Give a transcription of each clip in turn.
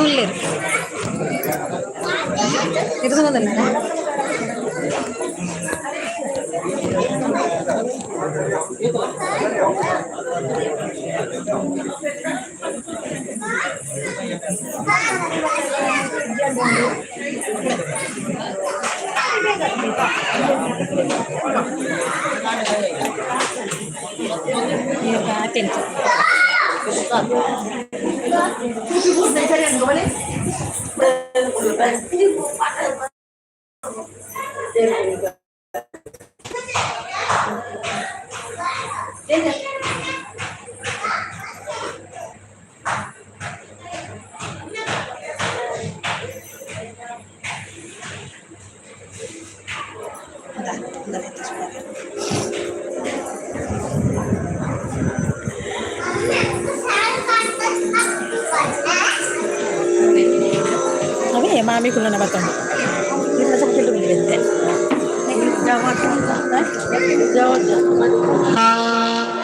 ಉಲ್ಲೆರ್ ತಿರ್ಗೊಂದಲ್ಲ. ಅವೇ ಮಾಮಿ ಕುಲ್ಲನ ಬತ್ತೊಂಡು ಇರ್ನ ಸೊಪ್ಪು ಬಿದ್ದೆ. Ah.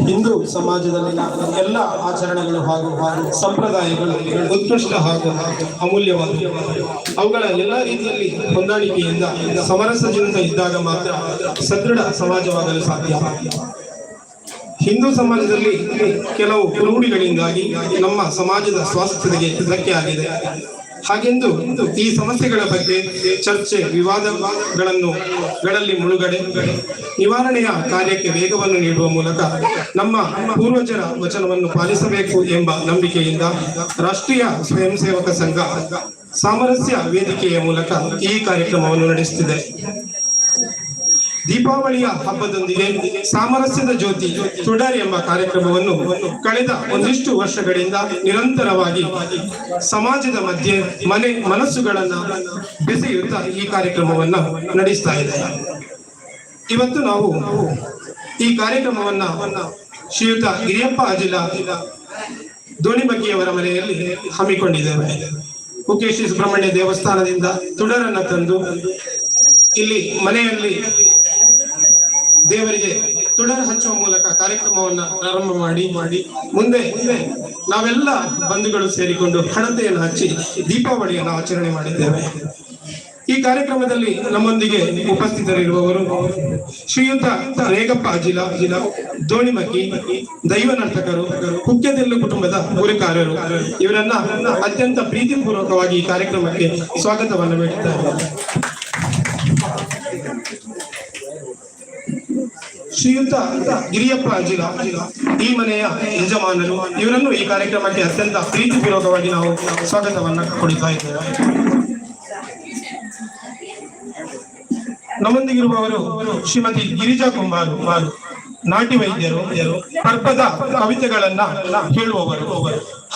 Hindu ಸಮಾಜದಲ್ಲಿನ ಎಲ್ಲ ಆಚರಣೆಗಳು ಹಾಗೂ ಸಂಪ್ರದಾಯಗಳು ಉತ್ಕೃಷ್ಟ ಹಾಗೂ ಅಮೂಲ್ಯವಾದ ಅವುಗಳ ಎಲ್ಲ ರೀತಿಯಲ್ಲಿ ಹೊಂದಾಣಿಕೆಯಿಂದ ಸಮರಸದಿಂದ ಇದ್ದಾಗ ಮಾತ್ರ ಸದೃಢ ಸಮಾಜವಾಗಲು ಸಾಧ್ಯ. ಹಿಂದೂ ಸಮಾಜದಲ್ಲಿ ಕೆಲವು ರೂಢಿಗಳಿಂದಾಗಿ ನಮ್ಮ ಸಮಾಜದ ಸ್ವಾಸ್ಥ್ಯತೆಗೆ ಧಕ್ಕೆ ಆಗಿದೆ. ಹಾಗೆಂದು ಈ ಸಮಸ್ಯೆಗಳ ಬಗ್ಗೆ ಚರ್ಚೆ, ವಿವಾದಗಳಲ್ಲಿ ಮುಳುಗಡೆ, ನಿವಾರಣೆಯ ಕಾರ್ಯಕ್ಕೆ ವೇಗವನ್ನು ನೀಡುವ ಮೂಲಕ ನಮ್ಮ ಪೂರ್ವಜರ ವಚನವನ್ನು ಪಾಲಿಸಬೇಕು ಎಂಬ ನಂಬಿಕೆಯಿಂದ ರಾಷ್ಟ್ರೀಯ ಸ್ವಯಂ ಸೇವಕ ಸಂಘ ಸಾಮರಸ್ಯ ವೇದಿಕೆಯ ಮೂಲಕ ಈ ಕಾರ್ಯಕ್ರಮವನ್ನು ನಡೆಸುತ್ತಿದೆ. ದೀಪಾವಳಿಯ ಹಬ್ಬದೊಂದಿಗೆ ಸಾಮರಸ್ಯದ ಜ್ಯೋತಿ ತುಡರ್ ಎಂಬ ಕಾರ್ಯಕ್ರಮವನ್ನು ಕಳೆದ ಒಂದಿಷ್ಟು ವರ್ಷಗಳಿಂದ ನಿರಂತರವಾಗಿ ಸಮಾಜದ ಮಧ್ಯೆ ಮನೆ ಮನಸ್ಸುಗಳನ್ನ ಬೆಸೆಯುತ್ತಾ ಈ ಕಾರ್ಯಕ್ರಮವನ್ನ ನಡೆಸ್ತಾ ಇದೆ. ಇವತ್ತು ನಾವು ಈ ಕಾರ್ಯಕ್ರಮವನ್ನ ಶ್ರೀಯುತ ಗಿರಿಯಪ್ಪ ಅಜಿಲ ದೋಣಿಬಗ್ಗಿಯವರ ಮನೆಯಲ್ಲಿ ಹಮ್ಮಿಕೊಂಡಿದ್ದೇವೆ. ಕುಕ್ಕೆ ಶ್ರೀ ಸುಬ್ರಹ್ಮಣ್ಯ ದೇವಸ್ಥಾನದಿಂದ ತುಡರನ್ನ ತಂದು ಇಲ್ಲಿ ಮನೆಯಲ್ಲಿ ದೇವರಿಗೆ ತುಡರ್ ಹಚ್ಚುವ ಮೂಲಕ ಕಾರ್ಯಕ್ರಮವನ್ನ ಪ್ರಾರಂಭ ಮಾಡಿ ಮಾಡಿ ಮುಂದೆ ನಾವೆಲ್ಲ ಬಂಧುಗಳು ಸೇರಿಕೊಂಡು ಹಣತೆಯನ್ನು ಹಚ್ಚಿ ದೀಪಾವಳಿಯನ್ನು ಆಚರಣೆ ಮಾಡಿದ್ದೇವೆ. ಈ ಕಾರ್ಯಕ್ರಮದಲ್ಲಿ ನಮ್ಮೊಂದಿಗೆ ಉಪಸ್ಥಿತರಿರುವವರು ಶ್ರೀಯುತ ರೇಗಪ್ಪ ಅಜಿಲ ದೋಣಿಮಕ್ಕಿ, ದೈವ ನರ್ತಕರು, ಕುಕ್ಕೆದೆಲ್ಲು ಕುಟುಂಬದ ಗುರುಕಾರರು. ಇವರನ್ನ ಅತ್ಯಂತ ಪ್ರೀತಿಪೂರ್ವಕವಾಗಿ ಈ ಕಾರ್ಯಕ್ರಮಕ್ಕೆ ಸ್ವಾಗತವನ್ನು ನೀಡುತ್ತಾರೆ. ಶ್ರೀಯುತ ಗಿರಿಯಪ್ಪ ಅಜಿಲ ಈ ಮನೆಯ ಯಜಮಾನರು. ಇವರನ್ನು ಈ ಕಾರ್ಯಕ್ರಮಕ್ಕೆ ಅತ್ಯಂತ ಪ್ರೀತಿಪೂರ್ವಕವಾಗಿ ನಾವು ಸ್ವಾಗತವನ್ನ ಕೊಡುತ್ತಾ ಇದ್ದೇವೆ. ನಮ್ಮೊಂದಿಗಿರುವವರು ಶ್ರೀಮತಿ ಗಿರಿಜಾ ಕುಂಬಾರು, ನಾಟಿ ವೈದ್ಯರು, ಪರ್ಪದ ಕವಿತೆಗಳನ್ನ ಹೇಳುವವರು,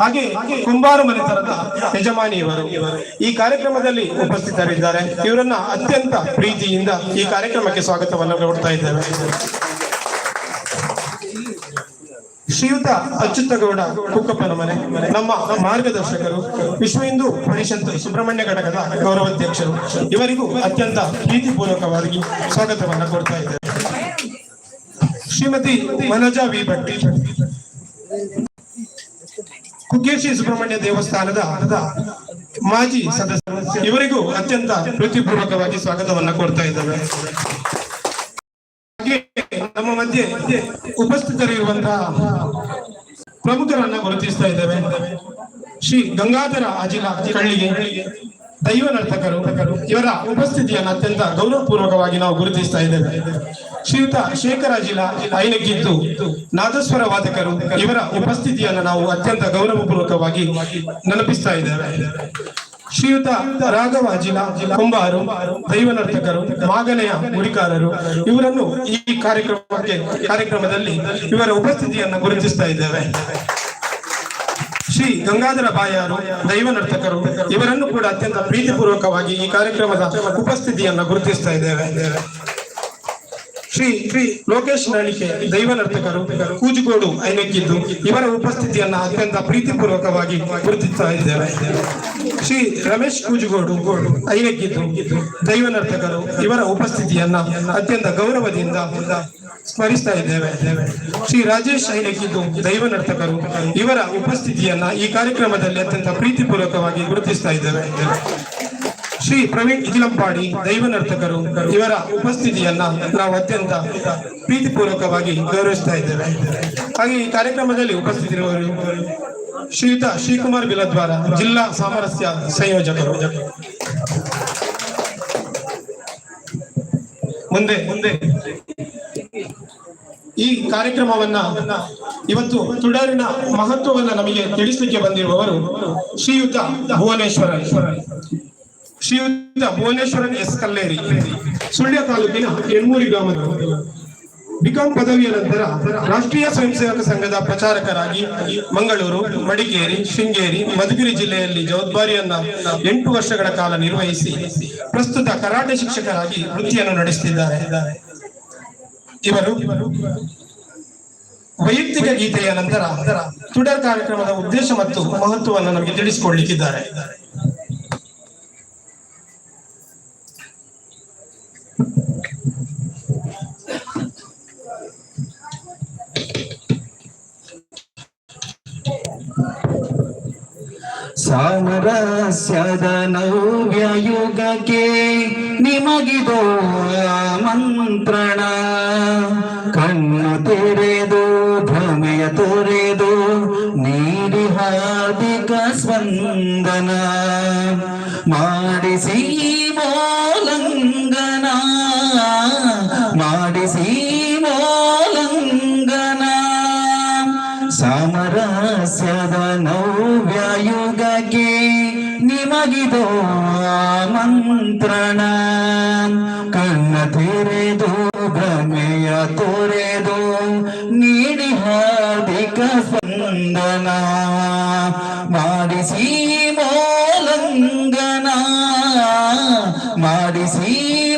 ಹಾಗೆ ಕುಂಬಾರು ಮನೆತನದ ಯಜಮಾನಿಯವರು ಈ ಕಾರ್ಯಕ್ರಮದಲ್ಲಿ ಉಪಸ್ಥಿತರಿದ್ದಾರೆ. ಇವರನ್ನ ಅತ್ಯಂತ ಪ್ರೀತಿಯಿಂದ ಈ ಕಾರ್ಯಕ್ರಮಕ್ಕೆ ಸ್ವಾಗತವನ್ನು ಕೊಡ್ತಾ ಇದ್ದೇವೆ. ಶ್ರೀಯುತ ಅಚ್ಯುತಗೌಡ ಕುಕ್ಕಪ್ಪನ ಮನೆ ನಮ್ಮ ಮಾರ್ಗದರ್ಶಕರು, ವಿಶ್ವ ಹಿಂದೂ ಪರಿಷತ್ ಸುಬ್ರಹ್ಮಣ್ಯ ಘಟಕದ ಗೌರವಾಧ್ಯಕ್ಷರು. ಇವರಿಗೂ ಅತ್ಯಂತ ಪ್ರೀತಿಪೂರ್ವಕವಾಗಿ ಸ್ವಾಗತವನ್ನು ಕೊಡ್ತಾ ಇದ್ದೇವೆ. ಶ್ರೀಮತಿ ಮನೋಜಾ ವಿ ಭಟ್, ಕುಕ್ಕೆ ಶ್ರೀ ಸುಬ್ರಹ್ಮಣ್ಯ ದೇವಸ್ಥಾನದ ಮಾಜಿ ಸದಸ್ಯರು. ಇವರಿಗೂ ಅತ್ಯಂತ ಪ್ರೀತಿಪೂರ್ವಕವಾಗಿ ಸ್ವಾಗತವನ್ನ ಕೋರ್ತಾ ಇದ್ದೇವೆ. ಹಾಗೆ ನಮ್ಮ ಮಧ್ಯೆ ಉಪಸ್ಥಿತರಿರುವಂತಹ ಪ್ರಮುಖರನ್ನ ಗುರುತಿಸ್ತಾ ಇದ್ದೇವೆ. ಶ್ರೀ ಗಂಗಾಧರ ಅಜಿಲ ಕಳ್ಳಿಗೆ, ದೈವ ನರ್ತಕರು. ಇವರ ಉಪಸ್ಥಿತಿಯನ್ನು ಅತ್ಯಂತ ಗೌರವಪೂರ್ವಕವಾಗಿ ನಾವು ಗುರುತಿಸ್ತಾ ಇದ್ದೇವೆ. ಶ್ರೀಯುತ ಶೇಖರ ಅಜಿಲ ಐನಕ್ಕಿದ್ದು, ನಾದಸ್ವರ ವಾದಕರು. ಇವರ ಉಪಸ್ಥಿತಿಯನ್ನು ನಾವು ಅತ್ಯಂತ ಗೌರವಪೂರ್ವಕವಾಗಿ ನೆನಪಿಸ್ತಾ ಇದ್ದೇವೆ. ಶ್ರೀಯುತ ರಾಘವ ಅಜಿಲ ಕುಂಬಾರು, ದೈವ ನರ್ತಕರು, ಮಾಗನೆಯ ಗುಡಿಕಾರರು. ಇವರನ್ನು ಈ ಕಾರ್ಯಕ್ರಮದಲ್ಲಿ ಇವರ ಉಪಸ್ಥಿತಿಯನ್ನು ಗುರುತಿಸ್ತಾ ಇದ್ದೇವೆ. ಶ್ರೀ ಗಂಗಾಧರ ಬಾಯಾರು, ದೈವ ನರ್ತಕರು. ಇವರನ್ನು ಕೂಡ ಅತ್ಯಂತ ಪ್ರೀತಿಪೂರ್ವಕವಾಗಿ ಈ ಕಾರ್ಯಕ್ರಮದ ಉಪಸ್ಥಿತಿಯನ್ನು ಗುರುತಿಸ್ತಾ ಇದ್ದೇವೆ. ಶ್ರೀ ಶ್ರೀ ಲೋಕೇಶ್ ನಳಿಕೆ, ದೈವ ನರ್ತಕರು, ಕೂಜುಗೋಡು ಐನಕ್ಕಿದ್ದು. ಇವರ ಉಪಸ್ಥಿತಿಯನ್ನ ಅತ್ಯಂತ ಪ್ರೀತಿಪೂರ್ವಕವಾಗಿ ಗುರುತಿಸ್ತಾ ಇದ್ದೇವೆ. ಶ್ರೀ ರಮೇಶ್ ಕೂಜುಗೋಡು ಐನಕ್ಕಿದ್ದು, ದೈವ ನರ್ತಕರು. ಇವರ ಉಪಸ್ಥಿತಿಯನ್ನ ಅತ್ಯಂತ ಗೌರವದಿಂದ ಸ್ಮರಿಸ್ತಾ ಇದ್ದೇವೆ. ಶ್ರೀ ರಾಜೇಶ್ ಐನಕ್ಕಿದ್ದು, ದೈವ ನರ್ತಕರು. ಇವರ ಉಪಸ್ಥಿತಿಯನ್ನ ಈ ಕಾರ್ಯಕ್ರಮದಲ್ಲಿ ಅತ್ಯಂತ ಪ್ರೀತಿಪೂರ್ವಕವಾಗಿ ಗುರುತಿಸ್ತಾ ಇದ್ದೇವೆ. ಶ್ರೀ ಪ್ರವೀಣ್ ಇಜಿಲಂಪಾಡಿ, ದೈವ ನರ್ತಕರು. ಇವರ ಉಪಸ್ಥಿತಿಯನ್ನ ನಾವು ಅತ್ಯಂತ ಪ್ರೀತಿಪೂರ್ವಕವಾಗಿ ಗೌರವಿಸ್ತಾ ಇದ್ದೇವೆ. ಹಾಗೆ ಈ ಕಾರ್ಯಕ್ರಮದಲ್ಲಿ ಉಪಸ್ಥಿತರಿರುವವರು ಶ್ರೀಯುತ ಶ್ರೀಕುಮಾರ್ ಬಿಲದ್ವಾರ, ಜಿಲ್ಲಾ ಸಾಮರಸ್ಯ ಸಂಯೋಜಕರು. ಮುಂದೆ ಮುಂದೆ ಈ ಕಾರ್ಯಕ್ರಮವನ್ನ ಇವತ್ತು ತುಡರಿನ ಮಹತ್ವವನ್ನ ನಮಗೆ ತಿಳಿಸಲಿಕ್ಕೆ ಬಂದಿರುವವರು ಶ್ರೀಯುತ ಭುವನೇಶ್ವರನ್ ಎಸ್ ಕಲ್ಲೇರಿ, ಸುಳ್ಯ ತಾಲೂಕಿನ ಎಣ್ಮೂರಿ ಗ್ರಾಮದ. ಬಿಕಾಂ ಪದವಿಯ ನಂತರ ರಾಷ್ಟ್ರೀಯ ಸ್ವಯಂ ಸೇವಕ ಸಂಘದ ಪ್ರಚಾರಕರಾಗಿ ಮಂಗಳೂರು, ಮಡಿಕೇರಿ, ಶೃಂಗೇರಿ, ಮಧುಗಿರಿ ಜಿಲ್ಲೆಯಲ್ಲಿ ಜವಾಬ್ದಾರಿಯನ್ನ 8 ವರ್ಷಗಳ ಕಾಲ ನಿರ್ವಹಿಸಿ ಪ್ರಸ್ತುತ ಕರಾಟೆ ಶಿಕ್ಷಕರಾಗಿ ವೃತ್ತಿಯನ್ನು ನಡೆಸುತ್ತಿದ್ದಾರೆ. ಇವರು ವೈಯಕ್ತಿಕ ಗೀತೆಯ ನಂತರ ತುಡರ್ ಕಾರ್ಯಕ್ರಮದ ಉದ್ದೇಶ ಮತ್ತು ಮಹತ್ವವನ್ನು ನಮಗೆ ತಿಳಿಸಿಕೊಡ್ಲಿಕ್ಕಿದ್ದಾರೆ. ಸಾಮರಸ್ಯದ ನವ್ಯಯುಗಕ್ಕೆ ನಿಮಗಿದೋ ಆಮಂತ್ರಣ. ಕಣ್ಣು ತೆರೆದು ಭ್ರಮೆಯ ತೊರೆದು ನೀಡಿ ಹಾರ್ದಿಕ ಸ್ಪಂದನ, ಮಾಡಿಸಿ ಮೋಲಂಗನ, ಮಾಡಿಸಿ ಮೋಲಂಗನ. ಸಾಮರಸ್ಯದ ನವ್ಯಯುಗಕ್ಕೆ ನಿಮಗಿದೋ ಆಮಂತ್ರಣ. ಕಣ್ಣ ತೆರೆದು ಭ್ರಮೆಯ ತೊರೆದು ನೀಡಿ ಹಾರ್ದಿಕ ಸ್ಪಂದನ, ಮಾಡಿಸಿ ಮೋಲಂಗನ, ಮಾಡಿಸಿ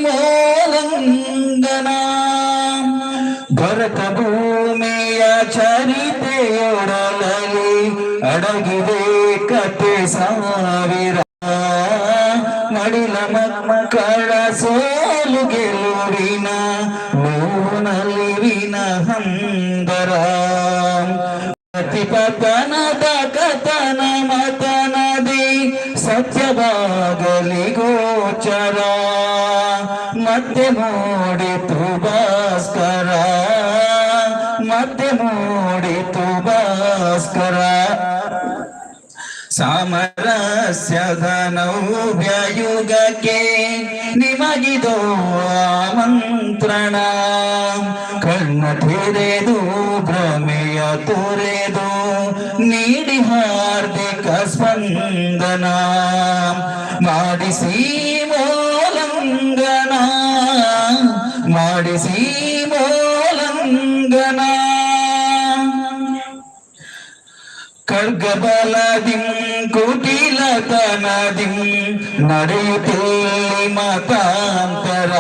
ಮೋಲಂಗನ. ಭರತ ಭೂಮಿಯ ಚರಿತೆಯೊಡಲಲ್ಲಿ ಅಡಗಿದೆ ಕತೆ ಸಾವಿರ. ಮಡಿಲ ಮಕ್ಕಳ ಸೋಲು ಗೆಲುವಿನ ನೋವು ನಲಿವಿನ ಹಂಬರ. ಪ್ರತಿಪತನದ ಕಥನ ಮತನದಿ ಸತ್ಯವಾಗಲಿ ಗೋಚರ. ಮತ್ತೆ ಮೂಡಿತು ಭಾಸ್ಕರ, ಮತ್ತೆ ಮೂಡಿತು ಭಾಸ್ಕರ. ಸಾಮರಸ್ಯದ ನವ್ಯಯುಗಕ್ಕೆ ನಿಮಗಿದೋ ಆಮಂತ್ರಣ. ಕಣ್ಣ ತೆರೆದು ಭ್ರಮೆಯ ತೊರೆದು ನೀಡಿ ಹಾರ್ದಿಕ ಸ್ಪಂದನ, ಮಾಡಿಸಿ ಮೋಲಂಗನ, ಮಾಡಿಸಿ ಮೋಲಂಗನ. ಖಡ್ಗಬಲದಿಂ ಕುಟಿಲತನದಿಂ ನಡೆಯುತ್ತೇ ಮತಾಂತರ.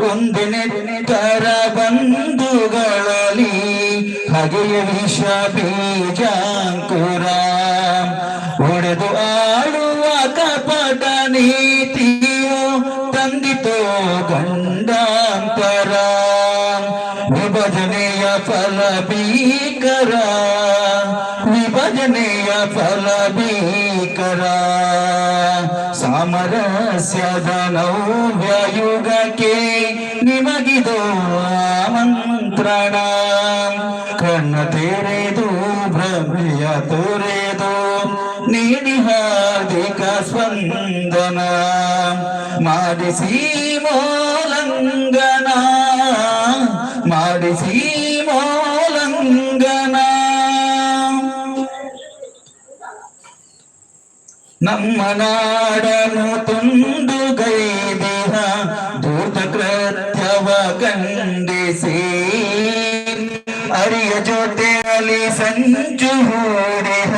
ಒಂದೆನೆತ್ತರ ಬಂಧುಗಳಲ್ಲಿ ಹಗೆಯ ವಿಷ ಬೀಜಾಂಕುರ. ಒಡೆದು ಆಳುವ ಕಪಟ ನೀತಿಯು ತಂದಿತೋ ಗಂಡಾಂತರ. ಫಲ ಭೀಕರ, ವಿಭಜನೆಯ ಫಲ ಭೀಕರ. ಸಾಮರಸ್ಯದ ನವ್ಯಯುಗಕ್ಕೆ ನಿಮಗಿದು ಆಮಂತ್ರಣ. ಕಣ್ಣ ತೆರೆದು, ಭ್ರಮೆಯ ತೊರೆದು, ನೀಡಿ ಹಾರ್ದಿಕ ಸ್ಪಂದನ, ಮಾಡಿಸಿ ಮೋಲಂಗನ, ಮಾಡಿಸಿ ಮೋಲಂಗನ. ನಮ್ಮ ನಾಡನು ತುಂಡುಗೈದಿಹ ಧೂರ್ತ ಕೃತ್ಯವ ಖಂಡಿಸಿ, ಅರಿಯ ಜೊತೆಯಲ್ಲಿ ಸಂಚು ಹೂಡಿಹ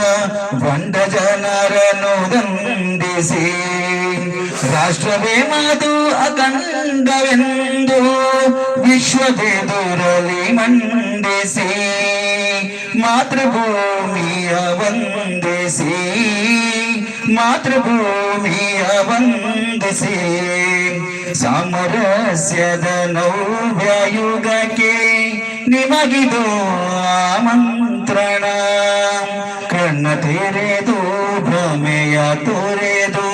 ಬಂಡ ಜನರನ್ನು ದಂಡಿಸಿ, ರಾಷ್ಟ್ರವೇ ಮಾದು ಅಖಂಡವೆಂದು ವಿಶ್ವದೆದುರಲಿ ಮಂಡಿಸಿ, ಮಾತೃಭೂಮಿಯ ವಂದಿಸಿ, ಮಾತೃಭೂಮಿಯ ವಂದಿಸಿ. ಸಾಮರಸ್ಯದ ನವ್ಯಯುಗಕ್ಕೆ ನಿಮಗಿದು ಆಮಂತ್ರಣ. ಕಣ್ಣ ತೆರೆದು, ಭ್ರಮೆಯ ತೊರೆದು,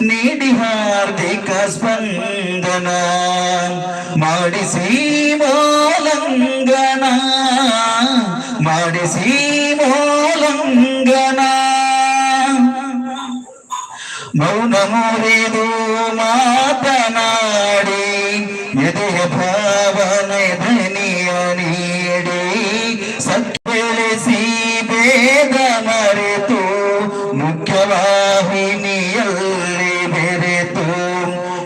ನೀಡಿ ಹಾರ್ದಿಕ ಸ್ಪಂದನ, ಮಾಡಿಸಿ ಮೋಲಂಗನ, ಮಾಡಿಸಿ ಮೋಲಂಗನ. ಮೌನ ಮುರಿದು ಮಾತನಾಡಿ, ಎದೆಯ ಭಾವನೆ ಧನಿಯ ನೀಡಿ, ಸತ್ಬೆಳೆಸಿ, ಭೇದ ಮರೆತು, ಮುಖ್ಯವಾಹಿನಿಯಲ್ಲಿ ಬೆರೆತು,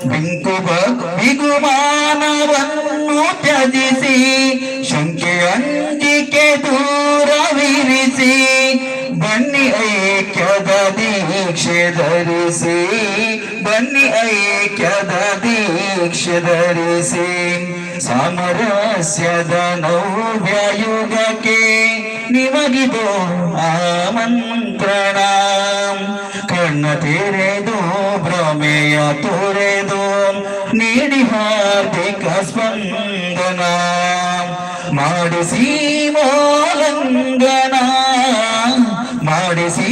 ಬಿಂಕು ಬಿಗುಮಾನವನ್ನು ತ್ಯಜಿಸಿ, ಶಂಕೆ ಅಂಜಿಕೆ ದೂರವಿರಿಸಿ, ಬನ್ನಿ ಐಕ್ಯದ ದೀಕ್ಷೆ ಧರಿಸಿ, ಬನ್ನಿ ಐಕ್ಯದ ದೀಕ್ಷೆ ಧರಿಸಿ. ಸಾಮರಸ್ಯದ ನವ್ಯಯುಗಕ್ಕೆ ನಿಮಗಿದು ಆಮಂತ್ರಣ. ಕಣ್ಣ ತೆರೆದು, ಭ್ರಮೆಯ ತೊರೆದು, ನೀಡಿ ಹಾರ್ದಿಕ ಸ್ಪಂದನ, ಮಾಡಿಸಿ ಮೋಲಂಗನ, ಮಾಡಿಸಿ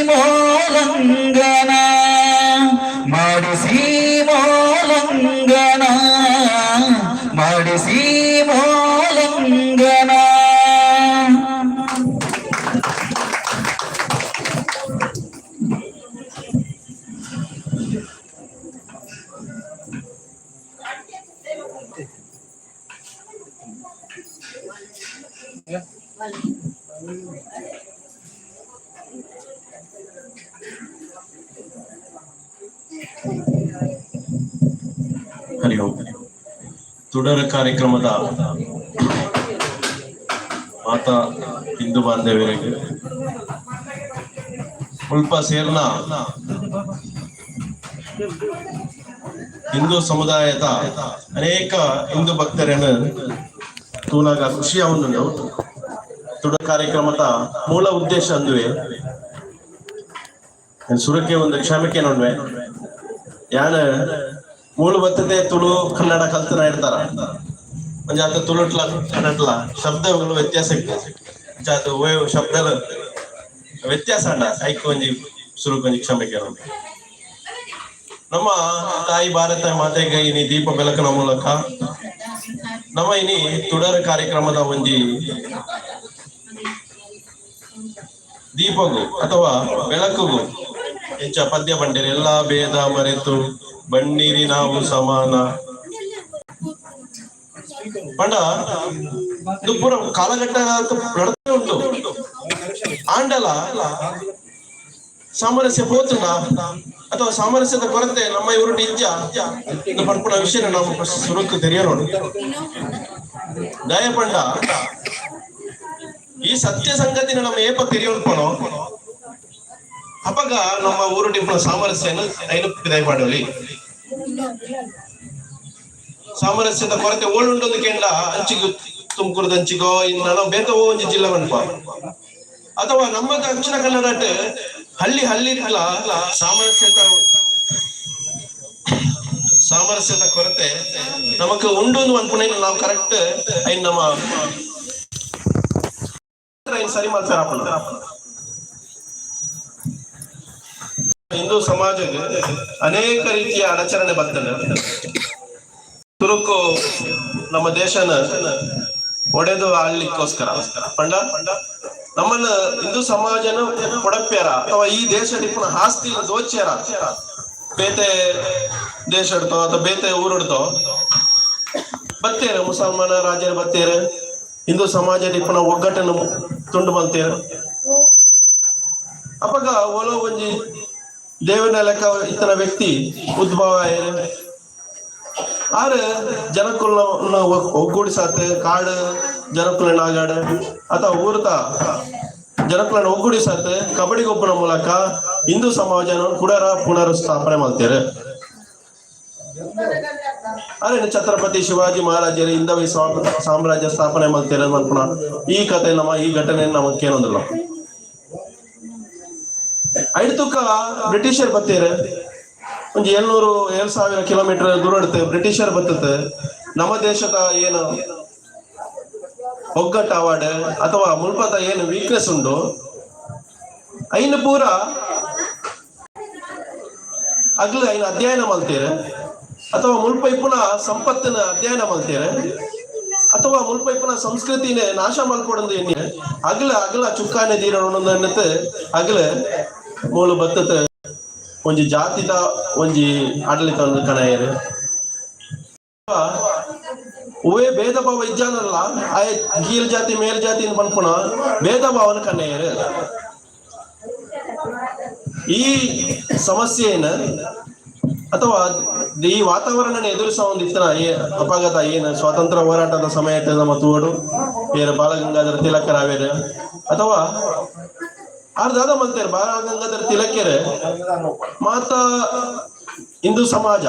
ಮೋಲಂಗನ, ಮಾಡಿಸಿ ಮೋಲಂಗನ, ಮಾಡಿಸಿ ಮೋಲಂಗನ. ಹರಿ ಓಂ. ತುಡರ ಕಾರ್ಯಕ್ರಮದ ಮಾತಾ ಹಿಂದೂ ಬಾಂಧವ್ಯರಿಗೆ, ಮುಲ್ಪ ಸೇರ್ನ ಹಿಂದೂ ಸಮುದಾಯದ ಅನೇಕ ಹಿಂದೂ ಭಕ್ತರನ್ನು ತೂನಾಗ ಖುಷಿ ಅವನು. ತುಡ ಕಾರ್ಯಕ್ರಮದ ಮೂಲ ಉದ್ದೇಶ ಅಂದುವೆ ಸುರಕ್ಕೆ ಒಂದು ಕ್ಷಮಕ್ಕೆ ನೋಡ್ವೆ. ಯಾನ ಮೂಲ ಬರ್ತದೆ, ತುಳು ಕನ್ನಡ ಕಲ್ತನ ಇರ್ತಾರ. ಒಂಜಾತ ತುಳುಟ್ಲ ಕನ್ನಡಲ ಶಬ್ದಗಳು ವ್ಯತ್ಯಾಸ ಇತ್ತು. ಜಾತ ಶಬ್ದಲ ವ್ಯತ್ಯಾಸ ಅಣ್ಣ. ಐಕ್ ಒಂಜಿ ಸುರುಕ್ ಒಂಜಿ ಕ್ಷಮೆ ಕೇಳೋಣ. ನಮ್ಮ ತಾಯಿ ಭಾರತ ಮಾತೆಗೆ ಇನಿ ದೀಪ ಬೆಳಕನ ಮೂಲಕ ನಮ್ಮ ಇನಿ ತುಡರ ಕಾರ್ಯಕ್ರಮದ ಒಂಜಿ ದೀಪಗು ಅಥವಾ ಬೆಳಕುಗು ಎಂಚ ಪದ್ಯ ಬಂಡಿರಿ, ಎಲ್ಲಾ ಭೇದ ಮರೆತು ಬಣ್ಣಿರಿ ನಾವು ಸಮಾನ ಪಂಡ. ಇದು ಪೂರ ಕಾಲಘಟ್ಟ ನಡತೆ ಉಂಟು. ಆಂಡಲ ಸಾಮರಸ್ಯ ಪೋತುಂಡ ಅಥವಾ ಸಾಮರಸ್ಯದ ಕೊರತೆ ನಮ್ಮ ಇವರು ಇಜ್ಜ ಇದು ಪನ್ಪುನ ವಿಷಯ ನಾವು ಸುರುಕು ತೆರಿಯೋಣ. ದಯಪಂಡ, ಈ ಸತ್ಯ ಸಂಗತಿನ ನಮ್ಮ ಏಪ ತೆರಿಯೋಳ್ಪನೋ ಅಪಗ ನಮ್ಮ ಊರು ಟಿಪ್ಪುನ ಸಾಮರಸ್ಯನ ಐನು ದಯಪಾಡೋಲಿ. ಸಾಮರಸ್ಯದ ಕೊರತೆ ಓಳುಂಡೊಂದು ಕೆಂಡ ಅಂಚಿಗೆ ತುಮಕೂರದ ಅಂಚಿಗೋ ಇನ್ನು ಬೇತ ಒಂಜಿ ಜಿಲ್ಲೆ ಮನ್ಪ ಅಥವಾ ನಮ್ಮ ದಕ್ಷಿಣ ಕನ್ನಡ ಹಳ್ಳಿ ಹಳ್ಳಿ ಸಾಮರಸ್ಯದ ಸಾಮರಸ್ಯದ ಕೊರತೆ ನಮಕ್ ಉಂಡು ಅನ್ಪುನ ನಾವು ಕರೆಕ್ಟ್ ಐನ್ ನಮ್ಮ ಐನ್ ಸರಿ ಮಲ್ಪೆರ ಆಪುಂಡು. ಹಿಂದೂ ಸಮಾಜಕ್ಕೆ ಅನೇಕ ರೀತಿಯ ಅಡಚರಣೆ ಬರ್ತದೆ. ತುರುಕು ನಮ್ಮ ದೇಶನ ಒಡೆದು ಆಳ್ಲಿಕ್ಕೋಸ್ಕರ ಪಂಡ ನಮ್ಮನ್ನ ಹಿಂದೂ ಸಮಾಜನ ಕೊಡಪ್ಪ್ಯಾರ ಅಥವಾ ಈ ದೇಶ ಪುನಃ ಆಸ್ತಿ ದೋಚ್ಯಾರ. ಬೇತೆ ದೇಶ ಹಿಡ್ತೋ ಅಥವಾ ಬೇತೆ ಊರಿಡ್ತೋ ಬತ್ತೇರು, ಮುಸಲ್ಮಾನ ರಾಜರು ಬತ್ತೇರು, ಹಿಂದೂ ಸಮಾಜ ಪುನಃ ಒಗ್ಗಟ್ಟನ್ನು ತುಂಡು ಮಲ್ತೇರು. ಅಪಗ ಓಲೋ ಒಂಜಿ ದೇವನ ಲೆಕ್ಕ ಇತನ ವ್ಯಕ್ತಿ ಉದ್ಭವ ಆಯರು. ಆರು ಜನಕುಲನ ಒಗ್ಗೂಡಿಸಾತ, ಕಾಡು ಜನಕುಲನ ಆಗಾಡ ಅಥವಾ ಊರ್ತ ಜನಕುಲನ ಒಗ್ಗೂಡಿಸಾತ ಕಬಡ್ಡಿ ಗೊಬ್ಬರ ಮೂಲಕ ಹಿಂದೂ ಸಮಾಜನ ಕುಡರ ಪುನರ್ ಸ್ಥಾಪನೆ ಮಾಡ್ತಾರೆ. ಅರೆ ಛತ್ರಪತಿ ಶಿವಾಜಿ ಮಹಾರಾಜರು ಹಿಂದವಿ ಸಾಮ್ರಾಜ್ಯ ಸ್ಥಾಪನೆ ಮಾಡ್ತಾರೆ ಮನ್ಪುಣ ಈ ಕಥೆ ನಮ್ಮ ಈ ಘಟನೆ ನಮಗೇನೊಂದಿಲ್ಲ. ಐಡ್ತುಕ ಬ್ರಿಟಿಷರ್ ಬತ್ತೀರ, ಒಂಜಿ 700 7000 ಕಿಲೋಮೀಟರ್ ದೂರ ಇಡುತ್ತೆ ಬ್ರಿಟಿಷರ್ ಬರ್ತತೆ. ನಮ್ಮ ದೇಶದ ಏನು ಒಗ್ಗಟ್ಟು ಅವಾರ್ಡ್ ಅಥವಾ ಮುಲ್ಪದ ಏನು ವೀಕ್ನೆಸ್ ಉಂಟು, ಐನು ಪೂರ ಅಗ್ಲು ಐನು ಅಧ್ಯಯನ ಮಾಡ್ತೀರ, ಅಥವಾ ಮುಲ್ಪ ಇಪ್ಪುನ ಸಂಪತ್ತಿನ ಅಧ್ಯಯನ ಮಾಡ್ತೀರ, ಅಥವಾ ಮುಲ್ಪ ಇಪ್ಪುನ ಸಂಸ್ಕೃತಿನ ನಾಶ ಮಲ್ಕೊಡಂದು ಎಣ್ಣೆ ಅಗಲ ಅಗಲ ಚುಕ್ಕಾನೆ ತೀರ ಅನ್ನತ್ತೆ. ಅಗಲ ಮೂಲು ಬತ್ತತೆ ಒಂಜಿ ಜಾತಿದ ಒಂಜಿ ಆಡಳಿತ ಕಣಯರು. ಹೂವೇ ಭೇದ ಭಾವ ಇಜ್ಜಾನಲ್ಲ, ಆಯ್ ಕೀಳ್ ಜಾತಿ ಮೇಲ್ ಜಾತಿ ಪನ್ಪುಣ ಭೇದ ಭಾವನ ಕಣ್ಣೆಯರು. ಈ ಸಮಸ್ಯೆಯನ್ನ ಅಥವಾ ಈ ವಾತಾವರಣ ಎದುರಿಸುವ ಒಂದು ಇತ್ತನ ಅಪಘಾತ ಏನು ಸ್ವಾತಂತ್ರ್ಯ ಹೋರಾಟದ ಸಮಯ ನಮ್ಮ ತೂಡು ಏರು ಬಾಲಗಂಗಾಧರ ತಿಲಕರಾವೇರು ಅಥವಾ ಆರ್ ದಾದ ಮಲ್ತೇರು. ಬಾಲಗಂಗಾಧರ ತಿಲಕರು ಮಾತಾ ಹಿಂದೂ ಸಮಾಜ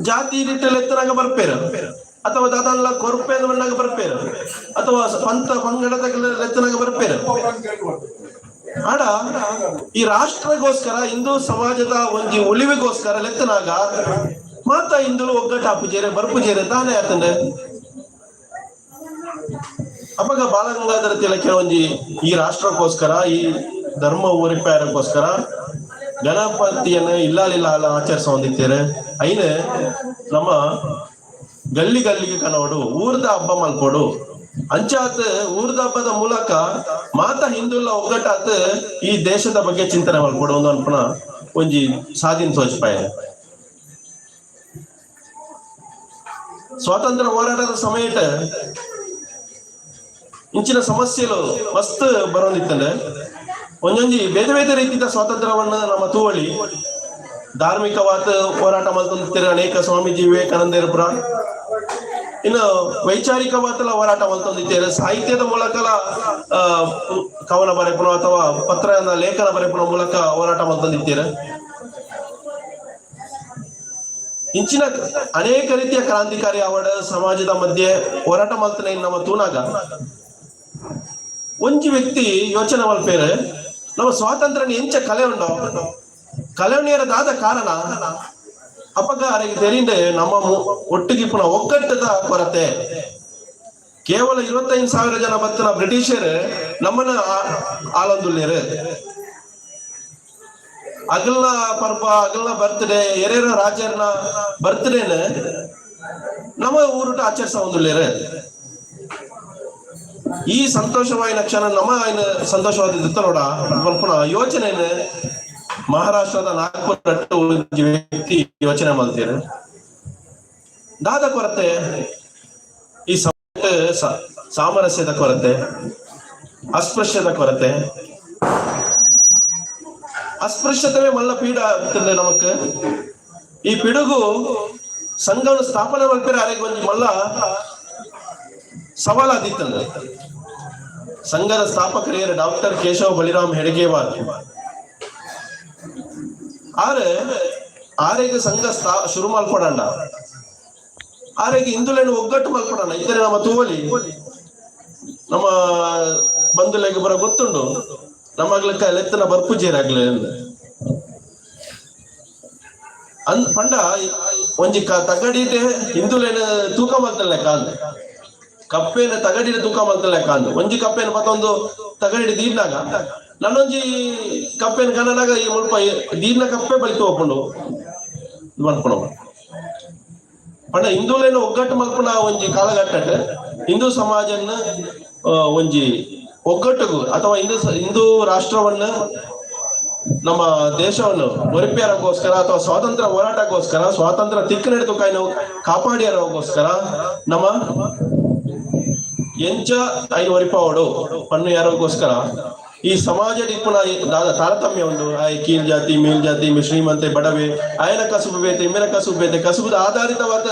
ಜಾತಿ ಎತ್ತನಾಗ ಬರ್ಪೇರು, ಅಥವಾ ದಾದನ್ಲ ಕೊರ್ಪೇದ ಮಣ್ಣಾಗ ಬರ್ಪೇರು, ಅಥವಾ ಪಂಥ ಪಂಗಡದ ಲೆತ್ತನಾಗ ಬರ್ಪೇರು. ಆಡ ಈ ರಾಷ್ಟ್ರಗೋಸ್ಕರ, ಹಿಂದೂ ಸಮಾಜದ ಒಂಜಿ ಉಳಿವಿಗೋಸ್ಕರ ಲೆತ್ತನಾಗ ಮಾತ ಹಿಂದೂ ಒಗ್ಗಟ್ಟಾಪುಜೇರೆ ಬರ್ಪುಜೇರೆ ತಾನೇ ಆತಂದ್ರೆ. ಅಪಗ ಬಾಲಗಂಗಾಧರ ತಿಲಕರ ಒಂಜಿ ಈ ರಾಷ್ಟ್ರಕ್ಕೋಸ್ಕರ, ಈ ಧರ್ಮ ಊರಿಪಾಯಕ್ಕೋಸ್ಕರ ಗಣಪತಿಯನ್ನು ಇಲ್ಲಾಲಿಲ್ಲ ಆಚರಿಸ ಹೊಂದಿತ್ತೇನೆ. ಐನ ನಮ್ಮ ಗಲ್ಲಿ ಗಲ್ಲಿಗೆ ಕನೋಡು, ಊರ್ದ ಹಬ್ಬ ಮಲ್ಪೋಡು. ಅಂಚಾತ್ ಊರ್ದ ಹಬ್ಬದ ಮೂಲಕ ಮಾತ ಹಿಂದುಲ್ಲ ಒಗ್ಗಟ್ಟಾತ್ ಈ ದೇಶದ ಬಗ್ಗೆ ಚಿಂತನೆ ಮಲ್ಪೋಡು ಒಂದು ಅನ್ಪುಣ ಒಂಜಿ ಸಾಧಿನ ತೋಜ್ಪಾಯ. ಸ್ವಾತಂತ್ರ್ಯ ಹೋರಾಟದ ಸಮಯಟ ಇಂಚಿನ ಸಮಸ್ಯೆಲು ಮಸ್ತ್ ಬರೋದಿತ್ತಂದ್ರೆ ಒಂಜೊಂಜಿ ಬೇರೆ ಬೇರೆ ರೀತಿಯ ಸ್ವಾತಂತ್ರ್ಯವನ್ನು ನಮ್ಮ ತೂವಳಿ. ಧಾರ್ಮಿಕವಾದ ಹೋರಾಟ ಮಲ್ತೊಂದಿತ್ತೆರ್ ಅನೇಕ ಸ್ವಾಮೀಜಿ ವಿವೇಕಾನಂದರ. ಇನ್ನು ವೈಚಾರಿಕವಾದಲ ಹೋರಾಟ ಮಲ್ತೊಂದಿತ್ತೇರು. ಸಾಹಿತ್ಯದ ಮೂಲಕಲ ಕವನ ಬರೆಪುನ ಅಥವಾ ಪತ್ರ ಲೇಖನ ಬರೆಪುನ ಮೂಲಕ ಹೋರಾಟ ಮಲ್ತೊಂದಿತ್ತೆರ್. ಇಂಚಿನ ಅನೇಕ ರೀತಿಯ ಕ್ರಾಂತಿಕಾರಿ ಅವಡ ಸಮಾಜದ ಮಧ್ಯೆ ಹೋರಾಟ ಮಲ್ತನೆ ನಮ್ಮ ತೂನಾಗ ಒಂಜಿ ವ್ಯಕ್ತಿ ಯೋಚನೆ ಮಲ್ಪೇರು, ನಮ್ಮ ಸ್ವಾತಂತ್ರ್ಯ ಎಂಚ ಕಲೆ ಉಂಡೋ ಕಲೆವಣಿಯರದಾದ ಕಾರಣ. ಅಪಗ ಅರೆಗೆ ತೆರಿಂಡೆ ನಮ್ಮ ಒಟ್ಟಿಗೆ ಪುನಃ ಒಗ್ಗಟ್ಟದ ಕೊರತೆ. ಕೇವಲ 25,000 ಜನ ಬತ್ತನ ಬ್ರಿಟಿಷರ್ ನಮ್ಮನ್ನ ಆಳೊಂದುಲ್ಲೇರು. ಅಗಲ್ನ ಪರ್ಬ, ಅಗಲ್ನ ಬರ್ತ್ಡೇ, ಎರೇರ ರಾಜರ್ನ ಬರ್ತ್ಡೇನ ನಮ್ಮ ಊರುಟ ಆಚರಿಸ ಒಂದುಲ್ಲೇರು. ಈ ಸಂತೋಷವಾಯಿನ ಕ್ಷಣ ನಮ್ಮ ఆయన ಸಂತೋಷವಾದ ನೋಡ ಪುನಃ ಯೋಚನೆ. ಮಹಾರಾಷ್ಟ್ರದ ನಾಗ್ಪುರ ಒಂಜಿ ವ್ಯಕ್ತಿ ಯೋಚನೆ ಮಾಡ್ತೀರ, ದಾದ ಕೊರತೆ? ಈ ಸಾಮರಸ್ಯದ ಕೊರತೆ, ಅಸ್ಪೃಶ್ಯದ ಕೊರತೆ. ಅಸ್ಪೃಶ್ಯತೆ ಮಲ್ಲ ಪೀಡ ಆಗ್ತದೆ ನಮಕ್. ಈ ಪಿಡುಗು ಸಂಘವನ್ನು ಸ್ಥಾಪನೆ ಮಲ್ಪೆರೆ ಅರೆಗ್ ಒಂಜಿ ಮಲ್ಲ ಸವಾಲಾದಿತ್ತಂದ್ರೆ. ಸಂಘದ ಸ್ಥಾಪಕರು ಡಾಕ್ಟರ್ ಕೇಶವ ಬಲಿರಾಮ್ ಹೆಡಗೇವಾರ್. ಆರೆ ಆರೆಗೆ ಸಂಘ ಶುರು ಮಲ್ಪಡಂಡ ಆರೆಗೆ ಹಿಂದುಲೇನು ಒಗ್ಗಟ್ಟು ಮಲ್ಪಡಣ. ಇದ್ದರೆ ನಮ್ಮ ತೂವಲಿ ನಮ್ಮ ಬಂಧುಲೆಗೆ ಬರ ಗೊತ್ತುಂಡು, ನಮ್ಮಗ್ಲಕ್ಕ ಲೆತ್ತನ ಬರ್ಪುಜೇರಾಗ್ಲೆ ಅನ್ ಪಂಡ ಒಂಜಿ ತಗಡಿಟೆ ಹಿಂದುಲೇನು ತೂಕ ಮಲ್ತಲ್ಲ ಕಾಂದ್. ಕಪ್ಪೆನ ತಗಡಿನ ತೂಕ ಮಲ್ತಲೆಕ್ಕ ಅಂದು ಒಂಜಿ ಕಪ್ಪೆನ ಮತ್ತೊಂದು ತಗಡಿಡು ದೀಡ್ನಾಗ ನನ್ನೊಂಜಿ ಕಪ್ಪೆನ ಕನ್ನನಾಗ ಈ ಮುಲ್ಪ ದೀಡ್ನ ಕಪ್ಪೆ ಬಲಿತು ಹೋಗ್ಕೊಂಡು ಮಲ್ಪುಣವ. ಪಂಡ ಹಿಂದೂಲೇನು ಒಗ್ಗಟ್ಟು ಮಲ್ಪುನ ಒಂಜಿ ಕಾಲಘಟ್ಟಟ್ ಹಿಂದೂ ಸಮಾಜನ್ನ ಒಂಜಿ ಒಗ್ಗಟ್ಟಿಗೂ ಅಥವಾ ಹಿಂದೂ ಹಿಂದೂ ರಾಷ್ಟ್ರವನ್ನ, ನಮ್ಮ ದೇಶವನ್ನು ಒರಿಪಿಯರಗೋಸ್ಕರ ಅಥವಾ ಸ್ವಾತಂತ್ರ್ಯ ಹೋರಾಟಕ್ಕೋಸ್ಕರ, ಸ್ವಾತಂತ್ರ್ಯ ತಿಕ್ಕು ನಡೆದು ಕಾಯ್ನು ಕಾಪಾಡಿಯರೋಗೋಸ್ಕರ ನಮ್ಮ ಎಂಚ ಐನು ಒರಿಪಾವಡು ಪಣ್ಣು ಯಾರೋಗೋಸ್ಕರ ಈ ಸಮಾಜ ಇಪ್ಪುನ ದಾದ ತಾರತಮ್ಯ ಉಂಡು. ಆಯ್ ಕೀಳ್ ಜಾತಿ, ಮೇಲ್ ಜಾತಿ, ಶ್ರೀಮಂತೆ, ಬಡವೆ, ಆಯನ ಕಸುಬು ಬೇತೆ, ಇಮ್ಮೆನ ಕಸುಬು ಬೇತೆ, ಕಸುಬುದ ಆಧಾರಿತವಾದ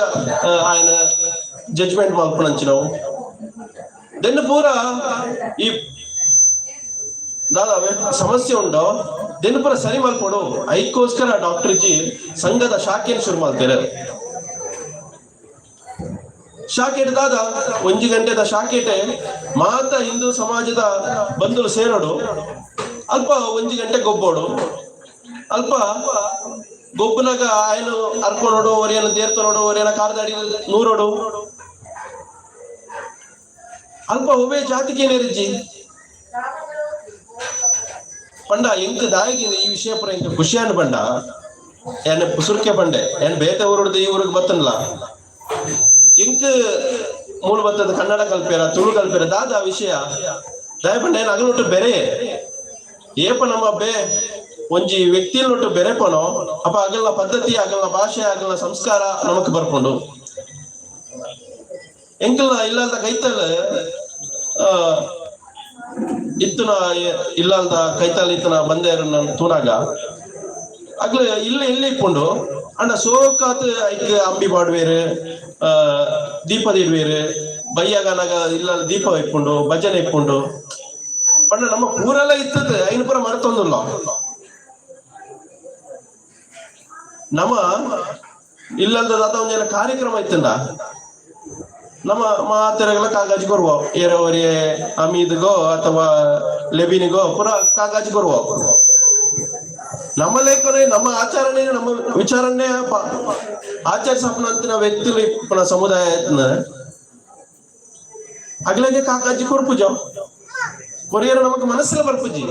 ಆಯನ ಜಡ್ಜ್ಮೆಂಟ್ ಮಲ್ಪುನಂಚಿನವು ದೆನ್ನ ಪೂರ ಈ ದಾದ ಸಮಸ್ಯೆ ಉಂಡು. ದೆನ್ನ ಪೂರ ಸರಿ ಮಲ್ಪೊಡು. ಐಕ್ಕೋಸ್ಕರ ಡಾಕ್ಟರ್ ಜಿ ಸಂಘದ ಶಾಖೆಯನ್ನು ಶುರು ಮಾಡ್ತಾರೆ. ಶಾಖೆಟ್ ದಾದ ಒಂಜಿ ಗಂಟೆದ ಶಾಖೆಟೆ ಮಾತ ಹಿಂದೂ ಸಮಾಜದ ಬಂಧುಲು ಸೇರೋಡು. ಅಲ್ಪ ಒಂಜಿ ಗಂಟೆ ಗೊಬ್ಬೋಡು. ಅಲ್ಪ ಗೊಬ್ಬನಾಗ ಆಯನ ಅರ್ಕೊನೋಡು, ಒರಿಯನ ದೇರ್ತನೋಡು, ಒರಿಯನ ಕಾರ್ದಾಡಿ ನೂರೋಡು. ಅಲ್ಪ ಒಬ್ಬೇ ಜಾತಿಗೆ ಪಂಡ ಎಂಕ್ ದಾಯಿಗೆ ಈ ವಿಷಯ ಪುರ ಎಂಕ್ ಖುಷಿಯಾನ ಪಂಡ ಏನ್ ಪುಸುರ್ಕೆ ಪಂಡೆ ಏನ್ ಬೇತೆ ಊರುಡ್ದು ಈ ಊರಿಗೆ ಬತ್ತನ್ಲ. ಎಂಕ್ ಮೂಲ ಬತ್ತದ ಕನ್ನಡ ಕಲ್ಪೇರ, ತುಳು ಕಲ್ಪೇರ ದಾದ ವಿಷಯ ದಾಯ ಪಂಡ ಏನ್ ಅಗಲೊಟ್ಟು ಬೆರೆ ಏಪ ನಮ್ಮ ಬೇ ಒಂಜಿ ವ್ಯಕ್ತಿಯನ್ನೊಟ್ಟು ಬೆರೆಪನೋ ಅಪ್ಪ ಅಗಲ್ನ ಪದ್ಧತಿ, ಅಗಲ್ನ ಭಾಷೆ, ಅಗಲ್ನ ಸಂಸ್ಕಾರ ನಮಕ್ ಬರ್ಕೊಂಡು. ಎಂಕಲ್ನ ಇಲ್ಲಲ್ದ ಕೈತಲ್ ಇತ್ತುನ ಇಲ್ಲಲ್ದ ಕೈತಲ್ ಇತ್ತನ ಬಂದೇರು ತೂನಾಗ ಅಗ್ಲ ಇಲ್ಲ ಎಲ್ಲಿ ಇಪ್ಪುಂಡು ಅಂಡ ಸೋಕಾತ್ ಐಕ್ ಅಂಬಿ ಪಾಡುವೇರು, ದೀಪ ಇಡುವೇರು. ಬಯ್ಯಾಗನಾಗ ಇಲ್ಲ ದೀಪ ಇಪ್ಪುಂಡು, ಭಜನೆ ಇಪ್ಪುಂಡು. ಪಂಡ ನಮ್ಮ ಪೂರೆಲ್ಲ ಇತ್ತದ ಐನು ಪೂರ ಮರೆತೊಂದುಲ್ಲ. ನಮ್ಮ ಇಲ್ಲಲ್ದ ದಾದ ಒಂಜೇನ ಕಾರ್ಯಕ್ರಮ ಇತ್ತಂಡ ನಮ್ಮ ಮಾತೆರೆಗಳ ಕಾಗಜ್ ಕೊರುವ, ಏರವರೆ ಅಮೀದ್ಗೋ ಅಥವಾ ಲೆಬಿನಿಗೋ ಪೂರ ಕಾಗಜ್ ಕೊರುವ. ನಮ್ಮ ಲೇಖನೆ, ನಮ್ಮ ಆಚರಣೆ, ನಮ್ಮ ವಿಚಾರಣೆ ಆಚರಿಸಪ್ಪನಂತಿನ ವ್ಯಕ್ತಿಲು ಇಪ್ಪುನ ಸಮುದಾಯ ಅಗ್ಲಗೆ ಕಾಕಾಜಿ ಕೊರ್ಪುಜ. ಕೊರಿಯರ್ ನಮಕ್ ಮನಸ್ಸಿನ ಬರ್ಪುಜಿ.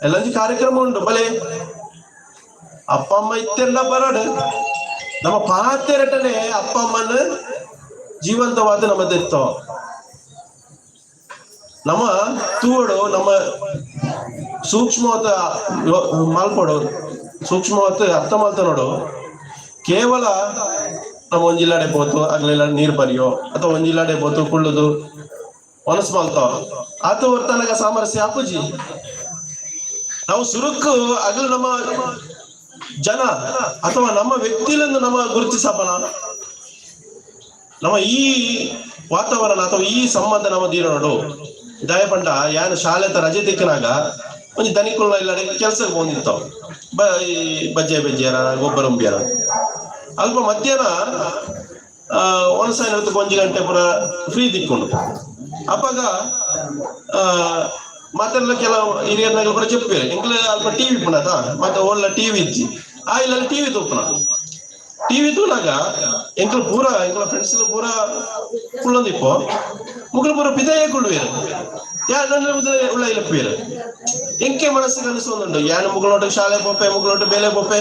ಎಲ್ಲಂಜಿ ಕಾರ್ಯಕ್ರಮ ಉಂಟು ಬಲೆ ಅಪ್ಪ ಅಮ್ಮ ಇತ್ತೆಲ್ಲ ಬರಡು. ನಮ್ಮ ಪಾತೆರಟನೆ ಅಪ್ಪ ಅಮ್ಮನ ಜೀವಂತವಾದ ನಮ್ಮದಿತ್ತು. ನಮ್ಮ ತೂವಡು, ನಮ್ಮ ಸೂಕ್ಷ್ಮವಾದ ಮಾಲ್ಪಡು, ಸೂಕ್ಷ್ಮವಾದ ಅರ್ಥ ಮಾಲ್ತ ನೋಡು. ಕೇವಲ ನಮ್ಮ ಒಂಜಿಲ್ಲಾಡೆ ಪೋತು ಆಗ್ಲೆಲ್ಲ ನೀರ್ ಬರಿಯೋ ಅಥವಾ ಒಂಜಿಲ್ಲಾಡೆ ಪೋತು ಕುಳ್ಳುದು ಮನಸ್ಸು ಮಾಲ್ತಾವ ಆತ ವರ್ತನಗ ಸಾಮರಸ್ಯ ಆಪುಜಿ. ನಾವು ಸುರುಕು ಅಗಲು ನಮ್ಮ ಜನ ಅಥವಾ ನಮ್ಮ ವ್ಯಕ್ತಿಗಳನ್ನು ನಮ್ಮ ಗುರುತಿಸಪನ ನಮ್ಮ ಈ ವಾತಾವರಣ ಅಥವಾ ಈ ಸಂಬಂಧ ನಮ್ಮ ದೀರೋಡು. ದಯಪಂಡ ಯಾನು ಶಾಲೆ ರಜೆ ತಿಕ್ಕನಾಗ ಒಂಜಿ ದನಿಕುಲ್ಲ ಇಲ್ಲ ಕೆಲ್ಸಕ್ಕೆ ಬಂದಿರ್ತಾವ, ಈ ಬಜ್ಜೆ ಬೆಜ್ಜೆರ ಗೊಬ್ಬರ ಉಂಬಿಯರ. ಅಲ್ಪ ಮಧ್ಯಾಹ್ನ ಒಣಸಾಯಿನ ಒಂಜಿ ಗಂಟೆ ಪೂರ ಫ್ರೀ ತಿಕ್ಕೊಂಡು ಅಪ್ಪಾಗ ಮಾತೆಲ್ಲ ಕೆಲವು ಹಿರಿಯರ್ನಾಗಲ್ ಪೂರ చెప్పారు. ಎಂಕ್ಲೆ ಅಲ್ಪ ಟಿವಿ ಪುನದ ಮತ್ತೆ ಓಳ್ಳ ಟಿವಿ ಇಜ್ಜಿ. ಆ ಇಲ್ಲ ಟಿವಿ ತೂಪುನ. ಟಿವಿ ತೂನಾಗ ಎಂಕ್ಲ ಪೂರ ಎಂಕ್ಲ ಫ್ರೆಂಡ್ಸ್ ಪೂರ ಕುಳ್ಳೊಂದಿಪ್ಪೋ, ಮುಗ್ಲ ಪೂರ ಪಿದಯೇ ಕುಳ್ಳುವೇರು. ಯಾ ನನ್ನ ಉಳ್ಳ ಇಲ್ಲಪ್ಪೇರು. ಎಂಕೆ ಮನಸ್ಸಿಗೆ ಅನಿಸೋದುಂಡು, ಯಾನು ಮುಗ್ಲೋಟು ಶಾಲೆ ಪೋಪೆ, ಮುಗ್ಲೋಟು ಬೇಲೆ ಪೋಪೆ,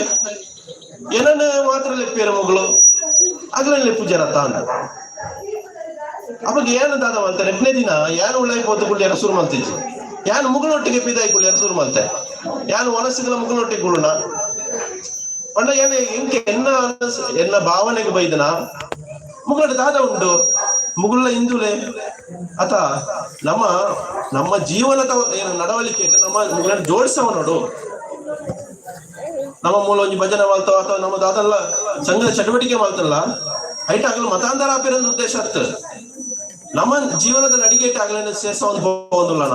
ಏನನ್ನ ಮಾತ್ರ ಲೆಪ್ಪೇರು ಮುಗ್ಲು ಅಗ್ಲಲ್ಲಿ ಲೆಪ್ಪು ಜನ ತಾಂದ. ಅವಾಗ ಏನು ದಾದ ಅಂತ ಎಂಟನೇ ದಿನ ಯಾನು ಉಳ್ಳಾಯಿ ಪೋತು ಕುಳ್ಳಿಯರ ಶುರು ಮಲ್ತಿಜ್ಜಿ. ಯಾನು ಮುಗುಳೊಟ್ಟಿಗೆ ಪಿದಾಯಿ ಕುಳ್ಳಿಯರ ಶುರು ಮಲ್ತೆ. ಯಾನು ಒನಸಿಗಲ ಮುಗುಳೊಟ್ಟಿಗೆ ಕುಳ್ಳುನ ಪಂಡ ಏನ ಎಂಕೆ ಎನ್ನ ಎನ್ನ ಭಾವನೆಗೆ ಬೈದನ ಮುಗುಳಟ ದಾದ ಉಂಟು ಮುಗುಳ್ಳ ಹಿಂದುಲೆ ಅತ ನಮ್ಮ ನಮ್ಮ ಜೀವನದ ಏನು ನಡವಳಿಕೆ ನಮ್ಮ ಮುಗುಳ ಜೋಡಿಸವ ನೋಡು. ನಮ್ಮ ಮೂಲ ಒಂಜಿ ಭಜನೆ ಮಾಡ್ತಾವ ಅಥವಾ ನಮ್ಮ ದಾದಲ್ಲ ಸಂಘದ ಚಟುವಟಿಕೆ ಮಾಡ್ತಲ್ಲ ಐಟ್ ಆಗಲು ಮತಾಂತರ ಆಪಿರಂದ ಉದ್ದೇಶ ಅತ್ತ ನಮ್ಮ ಜೀವನದ ನಡಿಗೆಟ್ ಆಗಲೇನೆ ಸೇರ್ಸ ಒಂದು ಹೋಗುದಿಲ್ಲಣ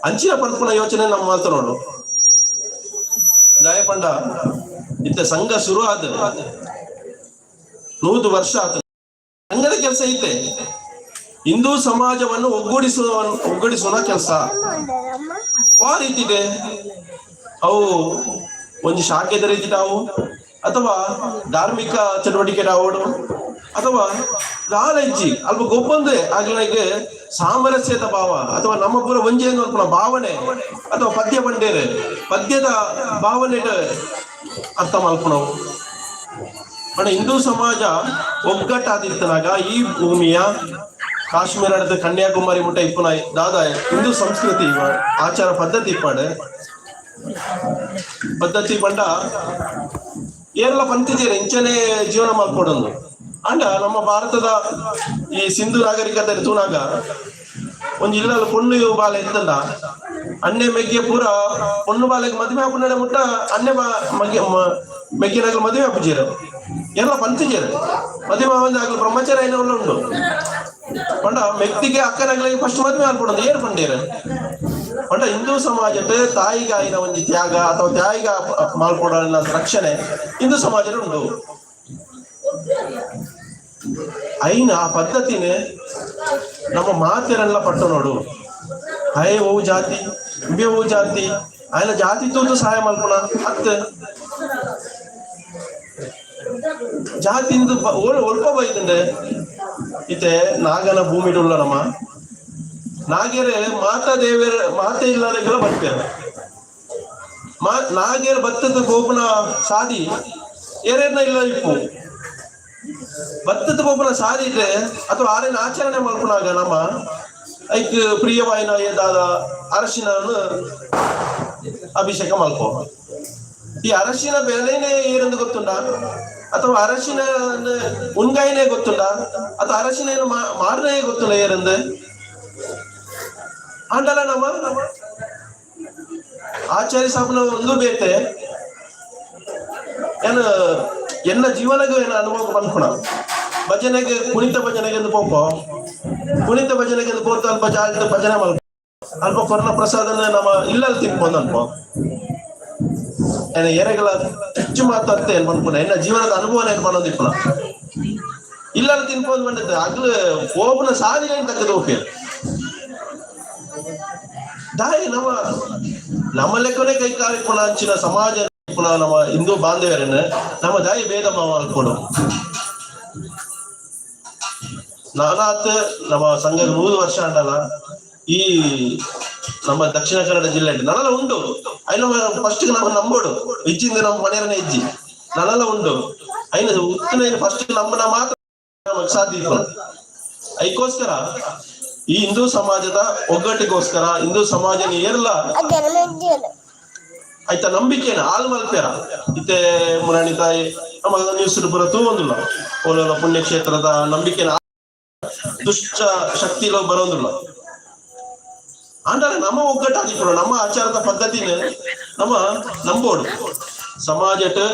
ಅಂಚಿನ ಪನ್ಪುನ ಯೋಚನೆ ನಮ್ಮ ಮಾಡ್ತ ನೋಡು. ದಯಪಂಡ ಇತ್ತ ಸಂಘ ಶುರು ಆದ 100 ವರ್ಷ ಆತ. ಸಂಘದ ಕೆಲಸ ಐತೆ, ಹಿಂದೂ ಸಮಾಜವನ್ನು ಒಗ್ಗೂಡಿಸುವ ಒಗ್ಗೂಡಿಸುವ ಕೆಲಸ ವಾ ರೀತಿದೆ. ಅವು ಒಂದು ಶಾಖೆದ ರೀತಿ ನಾವು ಅಥವಾ ಧಾರ್ಮಿಕ ಚಟುವಟಿಕೆ ಆವಡು ಅಥವಾ ದಾಲ ಇಜ್ಜಿ ಅಲ್ಪ ಗೊಬ್ಬಂದೆ ಆಗ್ಲಗೆ ಸಾಮರಸ್ಯದ ಭಾವ ಅಥವಾ ನಮ್ಮ ಪೂರ ಒಂಜೆ ಅನ್ಪುನ ಭಾವನೆ ಅಥವಾ ಪದ್ಯ ಬಂಡೇರು ಪದ್ಯದ ಭಾವನೆ ಅರ್ಥ ಮಲ್ಪುನವು. ಪಂಡ ಹಿಂದೂ ಸಮಾಜ ಒಗ್ಗಟ್ಟಾದಿತ್ತನಾಗ ಈ ಭೂಮಿಯ ಕಾಶ್ಮೀರದ ಕನ್ಯಾಕುಮಾರಿ ಮುಟ್ಟ ಇಪ್ಪುನ ದಾದ ಹಿಂದೂ ಸಂಸ್ಕೃತಿ ಆಚಾರ ಪದ್ಧತಿ ಇಪ್ಪಾಡು ಪದ್ಧತಿ ಪಂಡ ಏರ್ಲ ಪಂತಿಜೇರು ಇಂಚನೆ ಜೀವನ ಮಾಡ್ಕೊಡೊಂದು. ಅಂಡ ನಮ್ಮ ಭಾರತದ ಈ ಸಿಂಧು ನಾಗರಿಕತೆ ತೂನಾಗ ಒಂಜಿ ಇಲ್ಲಲ್ಲ ಪೊಣ್ಣು ಬಾಲೆ ಇತ್ತಂಡ ಅಣ್ಣೆ ಮೆಗ್ಗೆ ಪೂರ ಪೊಣ್ಣು ಬಾಲೆಗೆ ಮದುವೆ ಆಪುನಡೆ ಮುಟ್ಟ ಅಣ್ಣೆ ಮಗೆ ಮೆಗ್ಗಿನಾಗಲು ಮದುವೆ ಆಪುಜೇರು, ಎಲ್ಲ ಪಂತಿಜೇರು. ಮದುವೆ ಆವಂದೆ ಆಗಲು ಬ್ರಹ್ಮಚಾರ ಏನೋ ಉಂಡು. ಪಂಡ ಮೆಕ್ತಿಗೆ ಅಕ್ಕನಾಗ್ಲಿಗೆ ಫಸ್ಟ್ ಮದುವೆ ಆಲ್ಪಡೊಂದು ಏರ್ ಪಂಡೇರು. ಪಂಡ ಹಿಂದೂ ಸಮಾಜಕ್ಕೆ ತಾಯಿಗಾಯಿನ ಒಂಜಿ ತ್ಯಾಗ ಅಥವಾ ತಾಯಿಗ ಮಾಲ್ಪೊಡ ರಕ್ಷಣೆ ಹಿಂದೂ ಸಮಾಜದ ಉಂಡು. ಐನ ಆ ಪದ್ಧತಿನೇ ನಮ್ಮ ಮಾತೆರೆಲ್ಲ ಪಟ್ಟು ನೋಡು. ಅಯ್ಯ ಓ ಜಾತಿ ಇಂಬೆ ಓ ಜಾತಿ ಆಯ್ನ ಜಾತಿ ತೂತು ಸಹಾಯ ಮಲ್ಪುಣ ಅತ್ ಜಾತಿಂದು ಒಲ್ಪ ಬೈದಂಡೆ. ಇತ್ತೆ ನಾಗನ ಭೂಮಿಡುಲ್ಲ ನಮ್ಮ ನಾಗೇರೆ ಮಾತಾ ದೇವಿಯರ ಮಾತೆ ಇಲ್ಲದಕ್ಕೆಲ್ಲ ಬರ್ತಾರೆ. ಮಾ ನಾಗೇರ ಬತ್ತದ ಗೋಪುನ ಸಾದಿ ಏರೇರ್ನ ಇಲ್ಲ ಇಪ್ಪು ಬತ್ತದ ಗೋಪುನ ಸಾದಿ ಇದ್ರೆ ಅಥವಾ ಆರೇನ ಆಚರಣೆ ಮಲ್ಪುನಾಗ ನಮ್ಮ ಐಕ್ ಪ್ರಿಯವಾಯಿನ ಏದಾದ ಅರಶಿನ ಅಭಿಷೇಕ ಮಲ್ಪೋ. ಈ ಅರಶಿನ ಬೆಲೆನೇ ಏರೆಂದು ಗೊತ್ತುಂಡ ಅಥವಾ ಅರಶಿನ ಉನ್ಗಾಯಿನೇ ಗೊತ್ತುಂಡ ಅಥವಾ ಅರಶಿನ ಏನು ಮಾರನೇ ಗೊತ್ತುಂಡ ಏರೆಂದು ಆಂಡಲ ನಮ್ಮ ಆಚಾರ್ಯ ಸಾಬನ ಒಂದು ಬೇತೆ ಏನು ಎನ್ನ ಜೀವನಗೂ ಏನ ಅನುಭವ ಪನ್ಪುಣ. ಭಜನೆಗೆ ಕುಣಿತ ಭಜನೆಗೆ ಎಂದು ಪೋಪ, ಕುಣಿತ ಭಜನೆಗೆ ಎಂದು ಪೋತ ಅಲ್ಪ ಜಾಲ್ಟ್ ಭಜನೆ ಮಲ್ಪ ಅಲ್ಪ ಕೊರ್ನ ಪ್ರಸಾದನ ನಮ್ಮ ಇಲ್ಲಲ್ಲಿ ತಿನ್ಕೊಂಡು ಅನ್ಪೋ. ಏನ ಎರೆಗಳ ಹೆಚ್ಚು ಮಾತಾಡ್ತೆ ಏನ್ ಪನ್ಪುಣ ಎನ್ನ ಜೀವನದ ಅನುಭವನ ಏನ್ ಮಾಡೋದಿಪ್ಪನ ಇಲ್ಲಲ್ಲಿ ತಿನ್ಕೊಂಡು ಬಂದಿದ್ದೆ ಅಗ್ಲು ಹೋಪುನ ಸಾಧನೆ ತಕ್ಕದ ಹೋಪಿ ದಾಯಿ. ನಮ್ಮ ನಮ್ಮ ಲೆಕ್ಕನೆ ಕೈ ಕಾಲಿಪ್ಪುನ ಅಂಚಿನ ಸಮಾಜ ಪುನಃ ನಮ್ಮ ಹಿಂದೂ ಬಾಂಧವ್ಯರನ್ನ ನಮ್ಮ ದಾಯಿ ಭೇದ ಭಾವ ಅನ್ಕೊಡು. ನಾನಾತ್ ನಮ್ಮ ಸಂಘ 100 ವರ್ಷ ಅಂಡಲ್ಲ ಈ ನಮ್ಮ ದಕ್ಷಿಣ ಕನ್ನಡ ಜಿಲ್ಲೆ ನನಲ ಉಂಡು. ಐನ ಫಸ್ಟ್ ನಮ್ಮ ನಂಬೋಡು ಇಜ್ಜಿಂದ ನಮ್ಮ ಮನೆಯರನೇ ಇಜ್ಜಿ ನನಲ ಉಂಡು. ಐನ ಉತ್ತನ ಫಸ್ಟ್ ನಮ್ಮನ ಮಾತ್ರ ನಮಗ್ ಸಾಧ್ಯ ಇತ್ತು. ಅದಕ್ಕೋಸ್ಕರ ಈ ಹಿಂದೂ ಸಮಾಜದ ಒಗ್ಗಟ್ಟಿಗೋಸ್ಕರ ಹಿಂದೂ ಸಮಾಜನ ಏರ್ಲ ಆಯ್ತಾ ನಂಬಿಕೆನ ಹಾಲ್ ಮಲ್ಪೇರ. ಇತ್ತೆ ಮುರಾಣಿ ತಾಯಿ ನಮ್ಮ ನ್ಯೂಸ್ ಪೂರ ತೂವೊಂದುಲ್ಲ ಓಲೋಲ ಪುಣ್ಯಕ್ಷೇತ್ರದ ನಂಬಿಕೆನ ದುಷ್ಟ ಶಕ್ತಿಲೋ ಬರೋದಿಲ್ಲ. ಆಂಡಲ ನಮ್ಮ ಒಗ್ಗಟ್ಟಾದಿಪ್ಪುಡು ನಮ್ಮ ಆಚಾರದ ಪದ್ಧತಿನ ನಮ್ಮ ನಂಬೋಡು ಸಮಾಜಟ್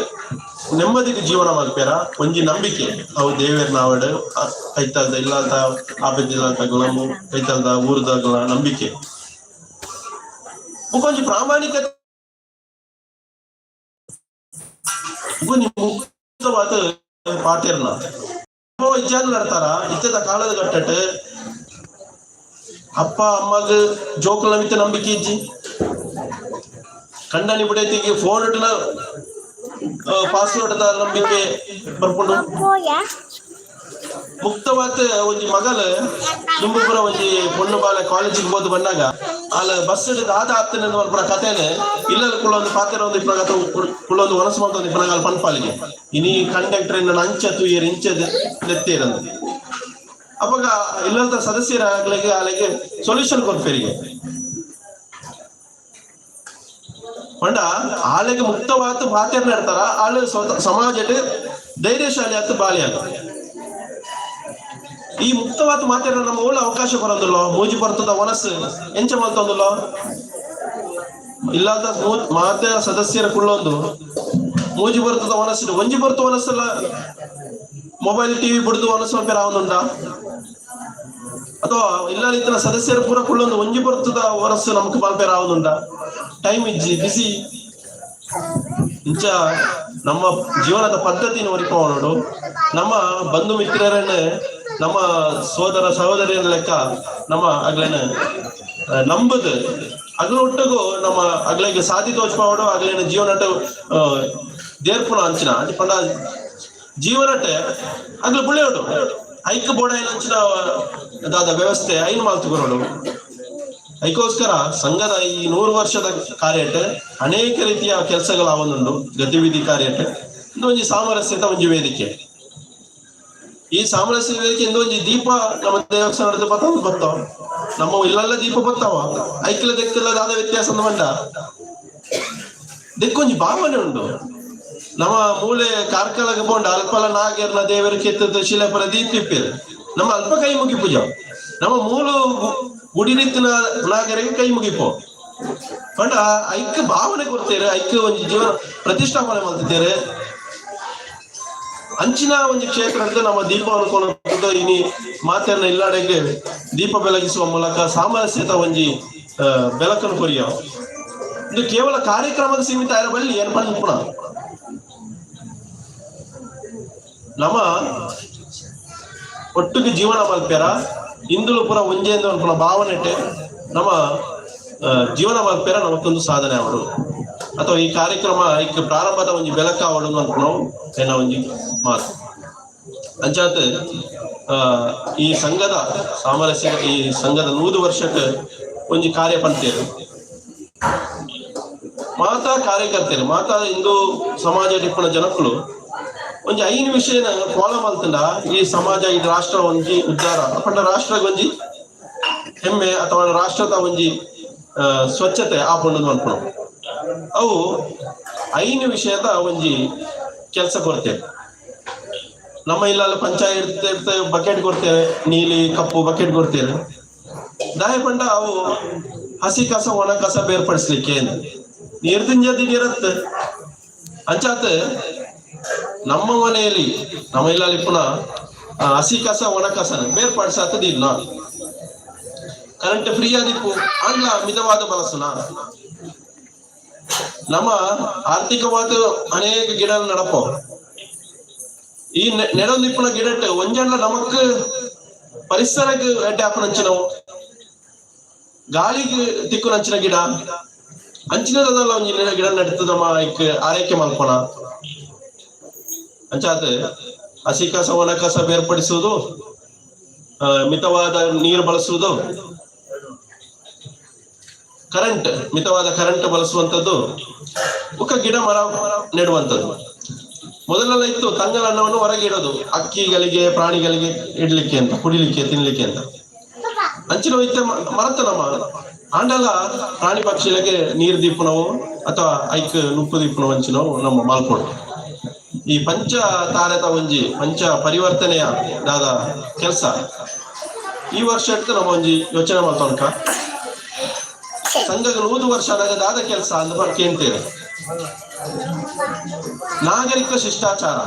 ನೆಮ್ಮದಿಗೆ ಜೀವನ ಮಲ್ಪೇರ ಒಂಜಿ ನಂಬಿಕೆ ಅವು ದೇವೇರ್ ನಾವಡ್ ಕೈತಲ್ದ ಇಲ್ಲಾಂತ ಆಪತ್ತಿಲ್ಲಾಂತ ಗುಣಮು ಕೈತಲ್ದ ಊರ್ದಗಳ ನಂಬಿಕೆ ಬುಕ್ಕೊಂಜಿ ಪ್ರಾಮಾಣಿಕತೆ ಬುಕ್ಕೊಂಜಿ ಮುಕ್ತವಾದ ಪಾತೆರ್ನ ಇಜ್ಜಾನ್ ನಡ್ತಾರ. ಇತ್ತದ ಕಾಲದ ಗಟ್ಟಟ್ ಅಪ್ಪ ಅಮ್ಮಗ್ ಜೋಕುಲ ಮಿತ್ತ ನಂಬಿಕೆ ಇಜ್ಜಿ. ಕಂಡನಿ ಬಿಡೈತಿಗೆ ಫೋನ್ ಇಟ್ಟನ ಪಾಸ್ವರ್ಡ್ ನಂಬಿಕೆ ಬರ್ಕೊಂಡು ಮುಕ್ತವಾದ ಒಂಜಿ ಮಗಲ್ ದುಂಬುಪುರ ಒಂಜಿ ಪೊಣ್ಣು ಬಾಲೆ ಕಾಲೇಜಿಗೆ ಹೋದ್ ಬಂದಾಗ ಅಲ್ಲ ಬಸ್ ದಾದ ಆತನ ಮಲ್ಪುನ ಕಥೆನೆ ಇಲ್ಲ ಕುಳ್ಳೊಂದು ಪಾತೆರ ಒಂದು ಇಪ್ಪನಾಗ ಕುಳ್ಳೊಂದು ಒನಸು ಮಲ್ತೊಂದು ಇಪ್ಪನಾಗ ಅಲ್ಲಿ ಪನ್ಪಾಲಿಗೆ ಇನಿ ಕಂಡಕ್ಟರ್ ಇನ್ನ ಅಂಚ ತೂಯರ್ ಇಂಚ ನೆತ್ತೇರಂದು. ಅವಾಗ ಇಲ್ಲಂತ ಸದಸ್ಯರ ಆಗ್ಲಿಗೆ ಅಲ್ಲಿಗೆ ಸೊಲ್ಯೂಷನ್ ಕೊರ್ಪೇರಿಗೆ. ಪಂಡ ಆಲೆಗೆ ಮುಕ್ತವಾದ ಪಾತೆರ್ ನಡ್ತಾರ ಆಳು ಸಮಾಜಕ್ಕೆ ಧೈರ್ಯಶಾಲಿ ಆತು ಬಾಳಿ ಆಗ. ಈ ಮುಕ್ತವಾದ ಮಾತಾಡ ನಮ್ಮ ಓಳ ಅವಕಾಶ ಬರೋದಿಲ್ಲ. ಮೂಜಿ ಬರ್ತದ ಮನಸ್ಸು ಎಂಚ ಮಲ್ತೊಂದಿಲ್ಲ ಇಲ್ಲಾದ ಮಾತೆ ಸದಸ್ಯರ ಕುಳ್ಳೊಂದು ಮೂಜಿ ಬರ್ತದ ಮನಸ್ಸು ಒಂಜಿ ಬರ್ತ ಮನಸ್ಸಲ್ಲ ಮೊಬೈಲ್ ಟಿವಿ ಬಿಡ್ದು ಮನಸ್ಸು ರಾವನುಂಡ ಅಥವಾ ಇಲ್ಲ ಇತರ ಸದಸ್ಯರ ಪೂರ ಕುಳ್ಳೊಂದು ಒಂಜಿ ಬರ್ತದ ವರಸ್ಸು ನಮಕ್ ಮಲ್ಪೆ ರಾವನುಂಡ ಟೈಮ್ ಇಜ್ಜಿ ಬಿಸಿ. ಇಂಚ ನಮ್ಮ ಜೀವನದ ಪದ್ಧತಿನ ಒರಿಪವನೋಡು ನಮ್ಮ ಬಂಧು ಮಿತ್ರರನ್ನೇ ನಮ್ಮ ಸೋದರ ಸಹೋದರಿಯರ ಲೆಕ್ಕ ನಮ್ಮ ಅಗ್ಲೇನ ನಂಬುದು ಅಗ್ಲ ಒಟ್ಟಗು ನಮ್ಮ ಅಗ್ಲೆಗೆ ಸಾಧಿ ತೋಚ್ಪಾವಡು ಅಗ್ಲೇನ ಜೀವನಟ ದೇರ್ಪುನ ಅಂಚಿನ ಅಂಚ ಪಂಡ ಜೀವನಟೆ ಅಗ್ಲ ಬುಳೆಯೋಡು. Hike ಬೋರ್ಡ್ ದಾದ ವ್ಯವಸ್ಥೆ ಐನ್ ಮಾಲ್ತುಕೊರಡು. ಅದಕ್ಕೋಸ್ಕರ ಸಂಘದ ಈ 100 ವರ್ಷದ ಕಾರ್ಯಟ್ ಅನೇಕ ರೀತಿಯ ಕೆಲಸಗಳ ಒಂದುಂಡು ಗತಿವಿಧಿ ಕಾರ್ಯಟ್. ಇಂದೊಂಜಿ ಸಾಮರಸ್ಯದ ಒಂಜಿ ವೇದಿಕೆ. ಈ ಸಾಮರಸ್ಯ ವೇದಿಕೆ ಇಂದೊಂಜಿ ದೀಪ ನಮ್ಮ ದೇವಸ್ಥಾನದ ಬತ್ತಾವ ಬತ್ತಾವ, ನಮ್ಮ ಇಲ್ಲೆಲ್ಲ ದೀಪ ಬತ್ತಾವ. ಐಕ್ಲ ದೆಕ್ಕಲ್ಲ ದಾದ ವ್ಯತ್ಯಾಸ ಅಂದ ದಿಕ್ಕೊಂಜಿ ಭಾವನೆ ಉಂಡು. ನಮ್ಮ ಮೂಲೆ ಕಾರ್ಕಳಗ ಪೋಂಡ ಅಲ್ಪಲ ನಾಗೇರ್ನ ದೇವರ ಕೆತ್ತದ ಶಿಲೆಪರ ದೀಪ ಇಪ್ಪೇರು. ನಮ್ಮ ಅಲ್ಪ ಕೈ ಮುಗಿ ಪೂಜೆ, ನಮ್ಮ ಮೂಲ ಗುಡಿರಿತ್ತಿನ ನಾಗರಿಗೆ ಕೈ ಮುಗಿಪೋ ಪಂಡ ಐಕ್ ಭಾವನೆ ಕೊಡ್ತೇವೆ, ಐಕ್ ಒಂಜಿ ಜೀವನ ಪ್ರತಿಷ್ಠಾಪನೆ ಮಾಡ್ತಿದ್ದೇವೆ. ಅಂಚಿನ ಒಂಜಿ ಕ್ಷೇತ್ರ ನಮ್ಮ ದೀಪವನ್ನು ಕೊನೊಂದು ಇನಿ ಮಾತೆರ್ನ ಇಲ್ಲಾಡೆಗೆ ದೀಪ ಬೆಳಗಿಸುವ ಮೂಲಕ ಸಾಮರಸ್ಯದ ಒಂಜಿ ಬೆಳಕನ್ನು ಕೊರಿಯ. ಇದು ಕೇವಲ ಕಾರ್ಯಕ್ರಮದ ಸೀಮಿತ ಆಯ್ರ ಬಳ್ಳಿ ಏನ್ ಪನ್ಪುಣ. ನಮ್ಮ ಒಟ್ಟಿಗೆ ಜೀವನ ಮಲ್ಪೆರ ಇಂದುಲು ಪುರ ಒಂಜೇಂದು ಅನ್ಪುನ ಭಾವನೆಟೆ ನಮ್ಮ ಜೀವನ ಮಲ್ಪೆರ ನಮಕ್ಕೊಂದು ಸಾಧನೆ ಅವಡು ಅಥವಾ ಈ ಕಾರ್ಯಕ್ರಮ ಇಕ್ ಪ್ರಾರಂಭದ ಒಂಜಿ ಬೆಳಕ ಅವಡು ಅನ್ಪುನವು ಎನ್ನ ಒಂಜಿ ಮಾತು. ಅಂಚಾತ್ ಈ ಸಂಘದ ಸಾಮರಸ್ಯ, ಈ ಸಂಘದ 100 ವರ್ಷಕ್ಕೆ ಒಂಜಿ ಕಾರ್ಯ ಪಂತೇರು. ಮಾತಾ ಕಾರ್ಯಕರ್ತರು, ಮಾತಾ ಹಿಂದೂ ಸಮಾಜ ಟಿಪ್ಪಣ ಜನಕ್ಕಳು ಒಂಜಿ 5 ವಿಷಯನ ಫಾಲೋ ಮಲ್ತಂಡ ಈ ಸಮಾಜ, ಈ ರಾಷ್ಟ್ರ ಒಂಜಿ ಉದ್ಧಾರ ಅಪಂಡ ರಾಷ್ಟ್ರಗೊಂಜಿ ಒಂಜಿ ಹೆಮ್ಮೆ ಅಥವಾ ರಾಷ್ಟ್ರದ ಒಂಜಿ ಸ್ವಚ್ಛತೆ ಆಪುಂಡು ಅನ್ಪುಣ. ಅವು 5 ವಿಷಯದ ಒಂಜಿ ಕೆಲಸ ಕೊಡ್ತೇವೆ. ನಮ್ಮ ಇಲ್ಲೆಲ್ಲ ಪಂಚಾಯತ್ ಬಕೆಟ್ ಕೊಡ್ತೇವೆ, ನೀಲಿ ಕಪ್ಪು ಬಕೆಟ್ ಕೊಡ್ತೇವೆ. ದಾಯ ಪಂಡ ಅವು ಹಸಿ ಕಸ ಒಣ ಕಸ ಬೇರ್ಪಡಿಸ್ಲಿಕ್ಕೆ ನೀರು ತಿಂಜದಿ ನೀರತ್ತೆ. ಅಂಚಾತ್ ನಮ್ಮ ಮನೆಯಲ್ಲಿ ನಮ್ಮ ಇಲ್ಲಲ್ಲಿ ಪುನಃ ಹಸಿ ಕಸ ಒಣ ಕಸನ ಬೇರ್ಪಡಿಸಾತದಿಲ್ಲ. ಕರೆಂಟ್ ಫ್ರೀ ಆದಿಪ್ಪು ಆಂಗ್ಲ ಮಿತವಾದ ಬಳಸುನ. ನಮ್ಮ ಆರ್ಥಿಕವಾದ ಅನೇಕ ಗಿಡ ನಡಪೋ. ಈ ನೆಡೊಂದಿಪ್ಪುನ ಗಿಡಟ್ ಒಂಜಣ್ಣ ನಮಕ್ ಪರಿಸರಕ್ಕೆ ಎಡ್ಡೆ ಆಪುನಂಚಿನವು, ಗಾಳಿಗೆ ತಿಕ್ಕುನಂಚಿನ ಗಿಡ ಅಂಚಿನದಲ್ಲ ಒಂಜಿ ಗಿಡ ನಡ್ತದಮ್ಮ ಇಕ್ ಆರೈಕೆ ಮಲ್ಪೋಣ. ಅಂಚಾತ್ ಹಸಿ ಕಸ ಒಣ ಕಸ ಬೇರ್ಪಡಿಸುವುದು, ಮಿತವಾದ ನೀರು ಬಳಸುವುದು, ಕರೆಂಟ್ ಮಿತವಾದ ಕರೆಂಟ್ ಬಳಸುವಂತದ್ದು, ಬೊಕ್ಕ ಗಿಡ ಮರ ನೆಡುವಂಥದ್ದು. ಮೊದಲೆಲ್ಲ ಇತ್ತು ತಂಗಲ ಅನ್ನವನ್ನು ಹೊರಗೆ ಇಡೋದು ಅಕ್ಕಿಗಳಿಗೆ ಪ್ರಾಣಿಗಳಿಗೆ ಇಡ್ಲಿಕ್ಕೆ ಅಂತ, ಕುಡಿಲಿಕ್ಕೆ ತಿನ್ಲಿಕ್ಕೆ ಅಂತ. ಅಂಚಿನ ಇತ್ತೆ ಮರತ ನಮ್ಮ ಆಂಡಲ ಪ್ರಾಣಿ ಪಕ್ಷಿಗಳಿಗೆ ನೀರು ದೀಪನವು ಅಥವಾ ಐಕ್ ನುಪ್ಪು ದೀಪನವು ಅಂಚಿನವು ನಮ್ಮ ಮಾಲ್ಪೋಡು. ಈ ಪಂಚ ತಾರೆತ ಒಂಜಿ ಪಂಚ ಪರಿವರ್ತನೆಯ ದಾದ ಕೆಲಸ ಈ ವರ್ಷ ನಮ್ಮ ಒಂಜಿ ಯೋಚನೆ ಮಾಡ್ತೊನ್ಕ. ಸಂಘಕ್ಕೆ 100 ವರ್ಷ ಆದಾಗ ದಾದ ಕೆಲಸ ಅಂದ ಕೇಳ್ತೇವೆ. ನಾಗರಿಕ ಶಿಷ್ಟಾಚಾರ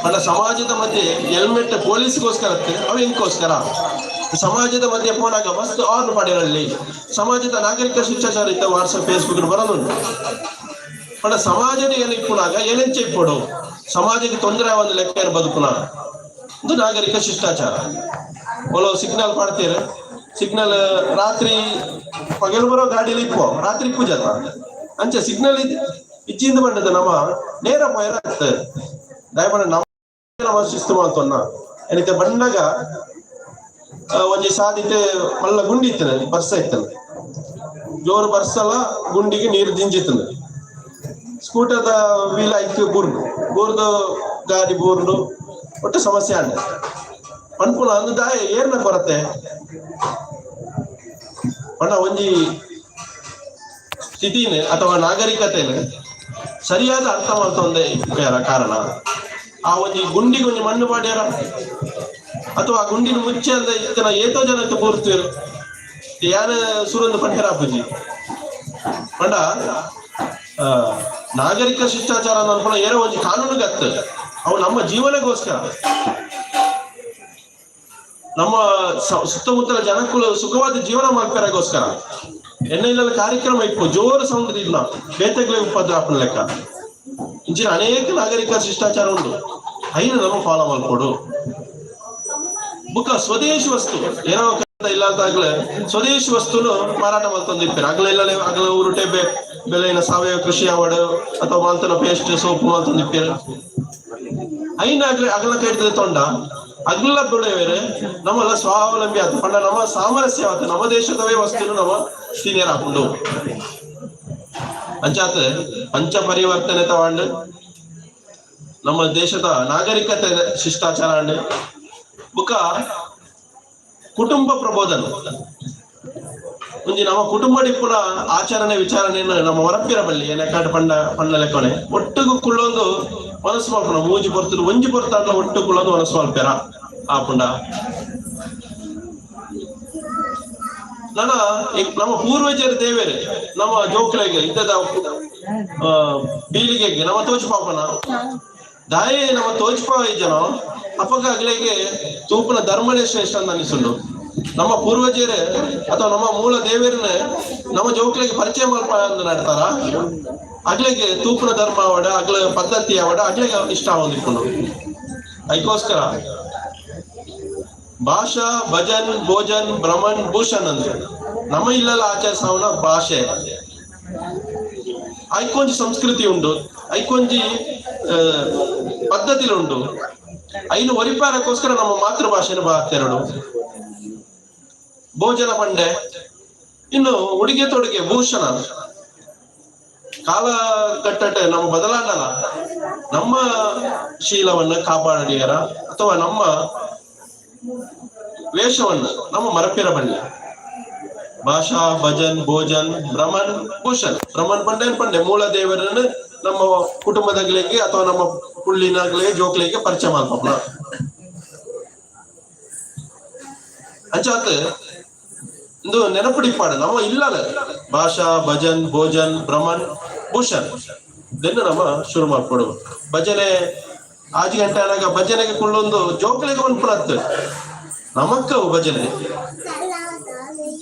ಪಂಡ ಸಮಾಜದ ಮಧ್ಯೆ ಹೆಲ್ಮೆಟ್ ಪೊಲೀಸ್ಗೋಸ್ಕರ ಅವು ಎಂಕೋಸ್ಕರ ಸಮಾಜದ ಮಧ್ಯೆ ಪೋನಾಗ ಮಸ್ತ್ ಆರ್ನ್ ಪಡೆಯಲ್ಲಿ ಸಮಾಜದ ನಾಗರಿಕ ಶಿಷ್ಟಾಚಾರ ಇತ್ತ ವಾಟ್ಸಪ್ ಫೇಸ್ಬುಕ್ ಬರೋದುಂಟು. ಪಂಡ ಸಮಾಜದ ಏನು ಇಪ್ಪುನಾಗ ಏನೆಂಚ ಇಪ್ಪಡು ಸಮಾಜಕ್ಕೆ ತೊಂದರೆ ಒಂದು ಲೆಕ್ಕ ಬದುಕುನ ಇದು ನಾಗರಿಕ ಶಿಷ್ಟಾಚಾರ. ಒಲೋ ಸಿಗ್ನಲ್ ಪಾಡ್ತೀರ, ಸಿಗ್ನಲ್ ರಾತ್ರಿ ಪಗಲು ಬರೋ ಗಾಡಿಲಿ ಇಪ್ಪೋ ರಾತ್ರಿ ಪೂಜಾತ ಅಂಚೆ ಸಿಗ್ನಲ್ ಇಚ್ಚಿಂದ ಬಂಡದ ನಮ್ಮ ನೇರ ಪೋಯರ ಆಗ್ತದೆ. ದಯಮಾಡಿ ನಮ್ಮ ನಮ್ಮ ಶಿಸ್ತು ಮಾತನ್ನ ಏನೈತೆ ಬಂದಾಗ ಒಂಜಿ ಸಾದಿತೆ ಮಲ್ಲ ಗುಂಡಿ ಇತ್ತನ ಬರ್ಸ ಇತ್ತನ ಜೋರು ಬರ್ಸಲ ಗುಂಡಿಗೆ ನೀರು ದಿಂಜಿತ್ತನ. ಸ್ಕೂಟರ್ದ ವೀಲ್ ಐಕ್ ಬೂರ್ದು ಬೂರ್ದು ಗಾಡಿ ಬೂರ್ದು ಒಟ್ಟು ಸಮಸ್ಯೆ ಅಂಡ ಪನ್ಪುನ ಅಂದು ದಾಯ ಏರ್ನ ಕೊರತೆ ಪಂಡ ಒಂಜಿ ಸ್ಥಿತಿನ ಅಥವಾ ನಾಗರಿಕತೆನ ಸರಿಯಾದ ಅರ್ಥ ಮಾಡ್ತೊಂದೆ ಕಾರಣ ಆ ಒಂಜಿ ಗುಂಡಿಗೆ ಒಂಜಿ ಮಣ್ಣು ಪಾಡ್ಯಾರ ಅಥವಾ ಆ ಗುಂಡಿನ ಮುಚ್ಚೆ ಅಂದ ಇತ್ತನ ಏತೋ ಜನಕ್ಕೆ ಪೂರ್ತಿರು ಯಾರ ಸುರಂದು ಪಂಡರ ಅಪ್ಪುಜಿ. ಪಂಡ ನಾಗರಿಕ ಶಿಷ್ಟಾಚಾರ ಅನ್ಕೊಂಡ ಏನೋ ಒಂಜಿ ಕಾನೂನು ಗತ್ತು ಅವು ನಮ್ಮ ಜೀವನಗೋಸ್ಕರ ನಮ್ಮ ಸುತ್ತಮುತ್ತಲ ಜನಕ್ಕೂ ಸುಖವಾದ ಜೀವನ ಮಾಡ್ಪೆರಗೋಸ್ಕರ. ಎನ್ನ ಇಲ್ಲ ಕಾರ್ಯಕ್ರಮ ಇಪ್ಪು ಜೋರು ಸೌಂಡ್ ಇಲ್ಲ ಬೇತೆಗ್ಲೆ ಉಪದ್ರ ಆಪುನ ಲೆಕ್ಕ ಇಂಚಿನ ಅನೇಕ ನಾಗರಿಕ ಶಿಷ್ಟಾಚಾರ ಉಂಟು. ಐನು ನಮ್ಮ ಫಾಲೋ ಮಾಡ್ಕೊಡು. ಬುಕ್ಕ ಸ್ವದೇಶಿ ವಸ್ತು ಏನೋ ಇಲ್ಲ ಅಂತ ಆಗ್ಲೇ ಸ್ವದೇಶಿ ವಸ್ತುನು ಮಾರಾಟ ಮಾಡ್ತಂದು ಇರ್ತಾರೆ. ಅಗಲ ಇಲ್ಲ ಅಗಲ ಉರುಟೆ ಬೆಲೆಯಿನ ಸಾವಯವ ಕೃಷಿ ಅವಾರ್ಡ್ ಅಥವಾ ಮಾಲ್ತನ ಪೇಸ್ಟ್ ಸೋಪು ಮಾಲ್ತಂದು ಇಪ್ಪಾರ. ಐನ ಅಗ್ಲ ಅಗಲ ಕೈಡ್ದ ತೊಂಡ ಅಗ್ಲ ಬುಡವೇರು ನಮ್ಮಲ್ಲ ಸ್ವಾವಲಂಬಿ ಆತು ಪಂಡ ನಮ್ಮ ಸಾಮರಸ್ಯ ಆತು ನಮ್ಮ ದೇಶದವೇ ವಸ್ತುನು ನಮ್ಮ ಸೀನಿಯರ್ ಹಾಕೊಂಡು ಅಂಚಾತ್ ಪಂಚ ಪರಿವರ್ತನೆ ತಗೊಂಡು ನಮ್ಮ ದೇಶದ ನಾಗರಿಕತೆ ಶಿಷ್ಟಾಚಾರ ಅಂಡ್ ಬುಕ್ಕ ಕುಟುಂಬ ಪ್ರಬೋಧನ ಒಂಜಿ ನಮ್ಮ ಕುಟುಂಬ ಡಿಪ್ಪುನ ಆಚರಣೆ ವಿಚಾರಣೆಯನ್ನು ನಮ್ಮ ಹೊರಪಿರ ಬಲ್ಲಿ ಏನೇ ಪಂಡ ಪಂಡ ಲೆಕ್ಕನೆ ಒಟ್ಟುಗು ಕುಳ್ಳೊಂದು ಮನಸ್ಸು ಮಲ್ಪುನ ಮೂಜಿ ಪೊರ್ತುಡು ಒಂಜಿ ಪೊರ್ತಾಂಡ ಒಟ್ಟು ಕುಳ್ಳೊಂದು ಮನಸ್ಸು ಮಲ್ಪೆರ ಆಪುಂಡ ನನ್ನ ನಮ್ಮ ಪೂರ್ವಜರ ದೇವೇರೆ ನಮ್ಮ ಜೋಕ್ಲೆಗೆ ಇದ್ದದ ಬೀಳಿಗೆಗೆ ನಮ್ಮ ತೋಚ್ ಪಾಪನ ದಾಯೆ ನಮ್ಮ ತೋಚ್ಪ ಜನ ಅಪಗ ಅಗ್ಲೆಗೆ ತೂಪನ ಧರ್ಮನೇ ಶ್ರೇಷ್ಠ ಅಂತ ಅನಿಸುಂಡು. ನಮ್ಮ ಪೂರ್ವಜರೇ ಅಥವಾ ನಮ್ಮ ಮೂಲ ದೇವರನ್ನ ನಮ್ಮ ಜೋಕ್ಲೆಗೆ ಪರಿಚಯ ಮಲ್ಪ ಅಂತ ನಡ್ತಾರ ಅಗ್ಲೆಗೆ ತೂಪನ ಧರ್ಮ ಅವಡ ಅಗ್ಲ ಪದ್ಧತಿ ಅವಡ ಅಗ್ಲೆಗೆ ಇಷ್ಟ ಆವೊಂದಿಪ್ಪುಂಡು. ಅದಕ್ಕೋಸ್ಕರ ಭಾಷಾ ಭಜನ್ ಭೋಜನ್ ಭ್ರಮನ್ ಭೂಷಣ್ ಅಂದ್ರೆ ನಮ್ಮ ಇಲ್ಲೆಲ್ಲ ಆಚರಿಸವನ ಭಾಷೆ ಐಕೊಂಜಿ ಸಂಸ್ಕೃತಿ ಉಂಡು, ಐಕೊಂಜಿ ಪದ್ಧತಿಲು ಉಂಡು. ಐನು ಒರಿಪಾರಕ್ಕೋಸ್ಕರ ನಮ್ಮ ಮಾತೃಭಾಷೆನ ಬಾತೆರಡು ಭೋಜನ ಪಂಡೆ ಇನ್ನು ಉಡುಗೆ ತೊಡುಗೆ ಭೂಷಣ ಕಾಲ ಕಟ್ಟಟೆ ನಮ್ಮ ಬದಲಾಗಲ್ಲ ನಮ್ಮ ಶೀಲವನ್ನ ಕಾಪಾಡಿಯರ ಅಥವಾ ನಮ್ಮ ವೇಷವನ್ನು ನಮ್ಮ ಮರಪಿರ ಬಳ್ಳಿ. ಭಾಷಾ ಭಜನ್ ಭೋಜನ್ ಭ್ರಮನ್ ಭೂಷಣ್ ಭ್ರಮನ್ ಪಂಡೆ ಪಂಡೆ ಮೂಲ ದೇವರನ್ನು ನಮ್ಮ ಕುಟುಂಬದಾಗಲಿಗೆ ಅಥವಾ ನಮ್ಮ ಪುಳ್ಳಿನಾಗ್ಲಿಗೆ ಜೋಕ್ಲಿಗೆ ಪರಿಚಯ ಮಾಡ್ಕೊಪ್ನ ಅಂಚಾತ್ ಇಂದು ನೆನಪುಡಿಪಾಡು ನಮ್ಮ ಇಲ್ಲಲ್ಲ ಭಾಷಾ ಭಜನ್ ಭೋಜನ್ ಭ್ರಮನ್ ಭೂಷಣ್ ಇದನ್ನು ನಮ್ಮ ಶುರು ಮಾಡ್ಕೊಡು. ಭಜನೆ ಆಜ್ ಗಂಟೆ ಆನಾಗ ಭಜನೆಗೆ ಕುಳ್ಳೊಂದು ಜೋಕ್ಲಿಗೆ ಒಂದು ಪುನತ್ತು ನಮಕ್ಕ ಭಜನೆ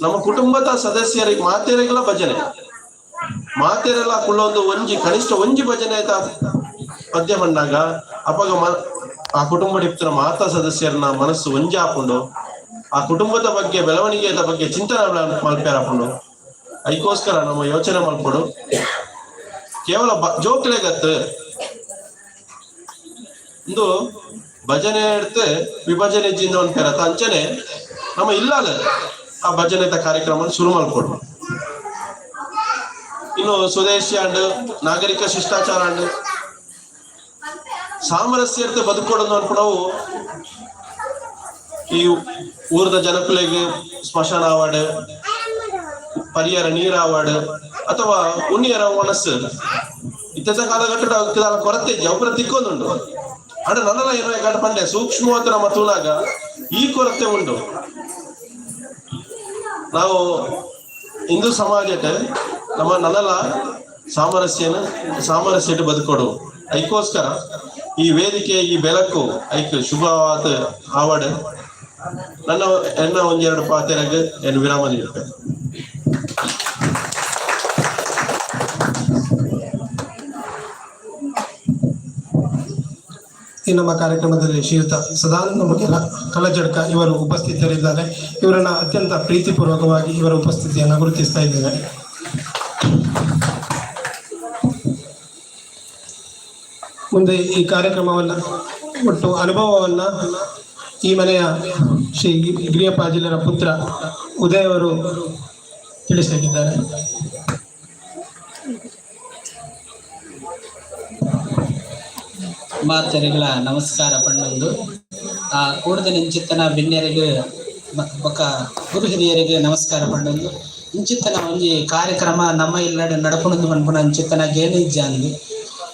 ನಮ್ಮ ಕುಟುಂಬದ ಸದಸ್ಯರಿಗೆ ಮಾತೆರೆಗೆಲ್ಲ ಭಜನೆ ಮಾತೆರೆಲ್ಲ ಕುಳ್ಳೊಂದು ಒಂಜಿ ಕನಿಷ್ಠ ಒಂಜಿ ಭಜನೆ ಆಯ್ತಾ ಪದ್ಯ ಬಂದಾಗ ಅಪಗ ಆ ಕುಟುಂಬ ಇಪ್ತರ ಮಾತಾ ಸದಸ್ಯರನ್ನ ಮನಸ್ಸು ಒಂಜಿ ಹಾಕೊಂಡು ಆ ಕುಟುಂಬದ ಬಗ್ಗೆ ಬೆಳವಣಿಗೆಯ ಬಗ್ಗೆ ಚಿಂತನೆ ಮಲ್ಪೇರಾಪುಂಡು. ಅದಕ್ಕೋಸ್ಕರ ನಮ್ಮ ಯೋಚನೆ ಮಲ್ಪಡು ಕೇವಲ ಜೋಕ್ಲೆಗತ್ತು ಇಂದು ಭಜನೆ எடுத்து ವಿಭಜನೆ ಜಿಂದ ಒಂದು ಪೆರತ ಅಂಚನೆ ನಮ್ಮ ಇಲ್ಲಾಲ ಆ ಭಜನೆ ಕಾರ್ಯಕ್ರಮ ಶುರು ಮಾಡ್ಕೊಡು. ಇನ್ನು ಸ್ವದೇಶಿ ಅಂಡ್ ನಾಗರಿಕ ಶಿಷ್ಟಾಚಾರ ಅಂಡ್ ಸಾಮರಸ್ಯ ಬದುಕೊಡೋದು ಅನ್ಕೊಡವು ಈ ಊರದ ಜನಕುಲೆಗೆ ಸ್ಮಶಾನ ಅವಾರ್ಡ್ ಪರಿಹಾರ ನೀರ್ ಅವಾರ್ಡ್ ಅಥವಾ ಉಣ್ಣಿಯರ ಮನಸ್ಸು ಇತ್ತೆತ್ತ ಕಾಲಘಟ್ಟದ ಕೊರತೆ ಅವರ ತಿಕ್ಕೊಂದುಂಡು. ಅಡ ನನ್ನಲ್ಲ ಏನೋ ಗಡ ಪಂಡೆ ಸೂಕ್ಷ್ಮವಾದ ನಮ್ಮ ತೂನಾಗ ಈ ಕೊರತೆ ಉಂಟು. ನಾವು ಹಿಂದೂ ಸಮಾಜಕ್ಕೆ ನಮ್ಮ ನನ್ನಲ್ಲ ಸಾಮರಸ್ಯನ ಸಾಮರಸ್ಯ ಬದುಕೊಡು. ಅದಕ್ಕೋಸ್ಕರ ಈ ವೇದಿಕೆ ಈ ಬೆಳಕು ಐಕ್ ಶುಭವಾದ ಆವಡ್ ನನ್ನ ಎನ್ನ ಒಂದೆರಡು ಪಾತೆರಗ್ ಏನು ವಿರಾಮ ನೀಡುತ್ತೇನೆ. ಈ ನಮ್ಮ ಕಾರ್ಯಕ್ರಮದಲ್ಲಿ ಶ್ರೀಯುತ ಸದಾನಂದ ಮುಖೇಲ ಕಲಜಡ್ಕ ಇವರು ಉಪಸ್ಥಿತರಿದ್ದಾರೆ. ಇವರನ್ನ ಅತ್ಯಂತ ಪ್ರೀತಿಪೂರ್ವಕವಾಗಿ ಇವರ ಉಪಸ್ಥಿತಿಯನ್ನು ಗುರುತಿಸ್ತಾ ಇದ್ದೇನೆ. ಮುಂದೆ ಈ ಕಾರ್ಯಕ್ರಮವನ್ನು ಒಟ್ಟು ಅನುಭವವನ್ನು ಈ ಮನೆಯ ಶ್ರೀ ಗಿರಿಯಪ್ಪಾಜಿಲರ ಪುತ್ರ ಉದಯ್ ಅವರು ತಿಳಿಸಲಿದ್ದಾರೆ. ಮಾತರಿಗಳ ನಮಸ್ಕಾರ ಪಣ್ಣೊಂದು ಆ ಕೂಡದ ಇಂಚಿತ್ತನ ಬಿನ್ನೆರಿಗೆ ಬೊಕ್ಕ ಗುರು ಹಿರಿಯರಿಗೆ ನಮಸ್ಕಾರ ಪಣ್ಣೊಂದು ಇಂಚಿತ್ತನ ಒಂಜಿ ಕಾರ್ಯಕ್ರಮ ನಮ್ಮ ಇಲ್ಲಡೆ ನಡಪುಣಂದು ಪನ್ಪುನ ಅಂಚಿತ್ತನ ಗೇಣಿ ಇಜ್ಜಾಂದು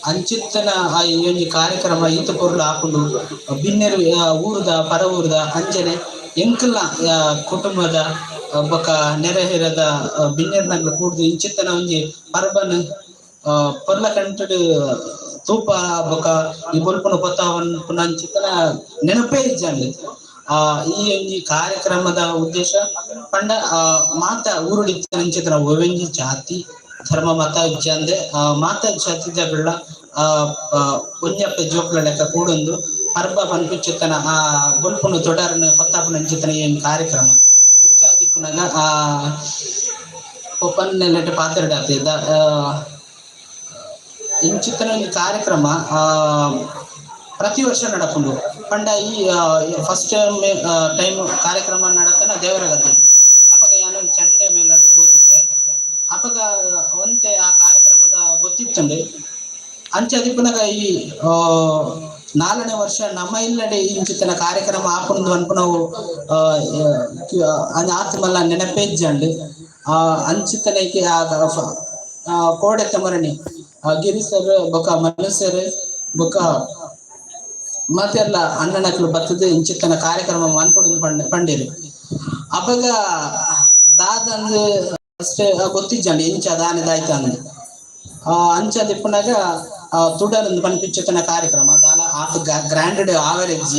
ಅಂಚಿತ್ತನ ಆ ಈ ಒಂಜಿ ಕಾರ್ಯಕ್ರಮ ಈತ ಪೊರ್ಲು ಆಪುಂಡು ಬಿನ್ನೆರು ಊರುದ ಪರ ಊರುದ ಅಂಚನೆ ಎಂಕಲ್ನ ಕುಟುಂಬದ ಬೊಕ್ಕ ನೆರೆಹಿರದ ಬಿನ್ನೆರ್ನಗ್ಲು ಕೂಡ್ದು ಇಂಚಿತ್ತನ ಒಂಜಿ ಪರ್ಬನ್ ಪೊರ್ಲ ಕಂಟಡ್ ತೂಪ ಬೊಕ ಈ ಬೊಲ್ಪುನ ಪೊತ್ತಾವನ್ಪುನ ಅಂಚಿತ್ತನ ನೆನಪೇ ಇಜ್ಜಾಂಡ್. ಆ ಈ ಒಂಜಿ ಕಾರ್ಯಕ್ರಮದ ಉದ್ದೇಶ ಪಂಡ ಮಾತ ಊರುಡಿತ್ತಿನ ಅಂಚಿತ್ತನ ಒವೆಂಜಿ ಜಾತಿ ಧರ್ಮ ಮತ ಇಜ್ಜಂದೆ ಮಾತ ಜಾತಿದಗುಳ್ಳ ಆ ಒಂಜಪ್ಪೆ ಜೋಕ್ಲ ಲೆಕ್ಕ ಕೂಡೊಂದು ಪರ್ಬ ಪನ್ಪಿಚಿತ್ತನ ಆ ಬೊಲ್ಪುನು ತೊಡರ್ನ್ ಪತ್ತಾಪುನ ಅಂಚಿತ್ತನ ಈ ಒಂಜಿ ಕಾರ್ಯಕ್ರಮ ಅಂಚ ಆದಿಪ್ಪುನಗ ಆ ಪೊಪ್ಪನ್ನೆಲೆಟ್ ಪಾತೆರಡಾತೆ ಇಂಚಿತ್ತನ ಒಂಜಿ ಕಾರ್ಯಕ್ರಮ ಆ ಪ್ರತಿ ವರ್ಷ ನಡಪುಂಡು. ಪಂಡ ಈ ಫಸ್ಟ್ ಟೈಮ್ ಕಾರ್ಯಕ್ರಮ ನಡತನ ದೇವರ ಗದ್ದೆ. ಅಪಗ ಯಾನು ಚಂಡೆ ಮೇಲೆ ಪೋತಿತ್ತೆ. ಅಪಗ ಒಂತೆ ಆ ಕಾರ್ಯಕ್ರಮದ ಗೊತ್ತಿತ್ತುಂಡು. ಅಂಚ ಅದಿಪ್ಪುನಗ ಈ 4ನೇ ವರ್ಷ ನಮ್ಮ ಇಲ್ಲಡೆ ಇಂಚಿತ್ತನ ಕಾರ್ಯಕ್ರಮ ಆಪುಂಡು ಅನ್ಪುನವು ಆತ್ಮಲ್ಲ ನೆನಪೇಜ್ಜಂಡು. ಅಂಚಿತ್ತನಕ್ಕೆ ಆ ಕೋಡೆ ತಮರಣಿ ಗಿರಿ ಸರ್ ಬೊಕ ಮನು ಸರ್ ಬೊಕ ಮತ್ತೆಲ್ಲ ಅಣ್ಣನಕ್ಲು ಬತ್ತದ ಇಂಚಿತ್ತನ ಕಾರ್ಯಕ್ರಮ ಮನ್ಪುಡು ಪಂಡೇರು. ಅಪಗ ದಾದಂದು ಅಷ್ಟೇ ಗೊತ್ತಿಜ್ಜಂಡು ಇಂಚ ದಾನೆದಾಯ್ತು ಅಂದ್. ಅಂಚ ದಿಪ್ಪುನಗ ತುಡರ್ ಪನ್ಪಿಂಚಿತ್ತನ ಕಾರ್ಯಕ್ರಮ ದಾಲ ಆತ್ ಗ್ರ್ಯಾಂಡೆಡ್ ಆವರೇಜ್.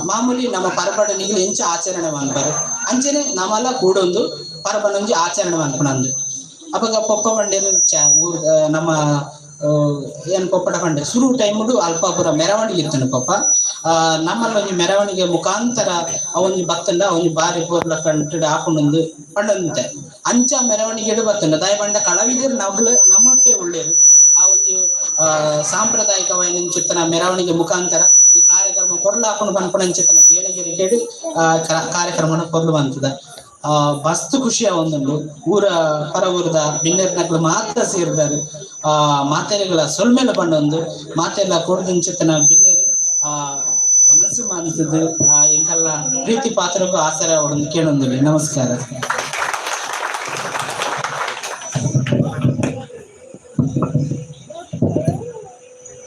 ಮಾಮೂಲಿ ನಮ್ಮ ಪರ್ಬಡ ನಿಗಿಲು ಎಂಚ ಆಚರಣೆ ಮನ್ಪರು ಅಂಚನೆ ನಮಲ ಕೂಡೊಂದು ಪರ್ಬನೊಂಜಿ ಆಚರಣೆ ಮನ್ಪುನಂದು. ಅಪಗ ಪೊಪ್ಪ ಬಂಡೇನು ಊರ್ ನಮ್ಮ ಏನ್ ಪೊಪ್ಪಡ ಪಂಡೆ ಸುರು ಟೈಮುಡು ಅಲ್ಪ ಪೂರ ಮೆರವಣಿಗೆ ಇತ್ತುಂಡು ಪೊಪ್ಪ. ನಮ್ಮಲ್ಲಿ ಒಂಜಿ ಮೆರವಣಿಗೆ ಮುಖಾಂತರ ಅವೊಂಜಿ ಬತ್ತಂಡ ಅವೊಂಜಿ ಬಾರಿ ಪೋರ್ಲ ಕಂಟುಡು ಆಪುಂಡೊಂದು ಪಂಡೊಂತೆ. ಅಂಚ ಮೆರವಣಿಗೆಡು ಬತ್ತಂಡ ದಾಯ ಪಂಡ ಕಲಾವಿದರು ನಗ್ಲು ನಮ್ಮೊಟ್ಟೆ ಉಳ್ಳೇರು. ಆ ಒಂಜಿ ಸಾಂಪ್ರದಾಯಿಕವಾಯಿನಂಚಿತ್ತನ ಮೆರವಣಿಗೆ ಮುಖಾಂತರ ಈ ಕಾರ್ಯಕ್ರಮ ಕೊರ್ಲ ಆಪುಂಡು ಪನ್ಪುನಂಚಿತ್ತನ ಬೇಣಗಿರಿಕೆಡು ಕಾರ್ಯಕ್ರಮನ ಕೊರ್ಲು ಬಂತದ. ಮಸ್ತ್ ಖುಷಿ ಒಂದುಂಡು. ಊರ ಪರ ಊರದ ಬಿನ್ನೆರ್ನಕ್ಲು ಮಾತ್ರ ಸೇರಿದಾರೆ. ಮಾತೆರೆಗಳ ಸೊಲ್ಮೆಲ ಪಂಡೊಂದು ಮಾತೆಲ್ಲ ಕೊಡ್ದಿಂಚಿತ್ತನ ಬಿನ್ನೆರು ಮನಸ್ಸು ಮಾನ್ತದ್ದು ಎಂಕಲ್ಲ ಪ್ರೀತಿ ಪಾತ್ರಕ್ಕೂ ಆಸರೆ ಅವರನ್ನು ಕೇಳೊಂದಿಲ್ಲ. ನಮಸ್ಕಾರ.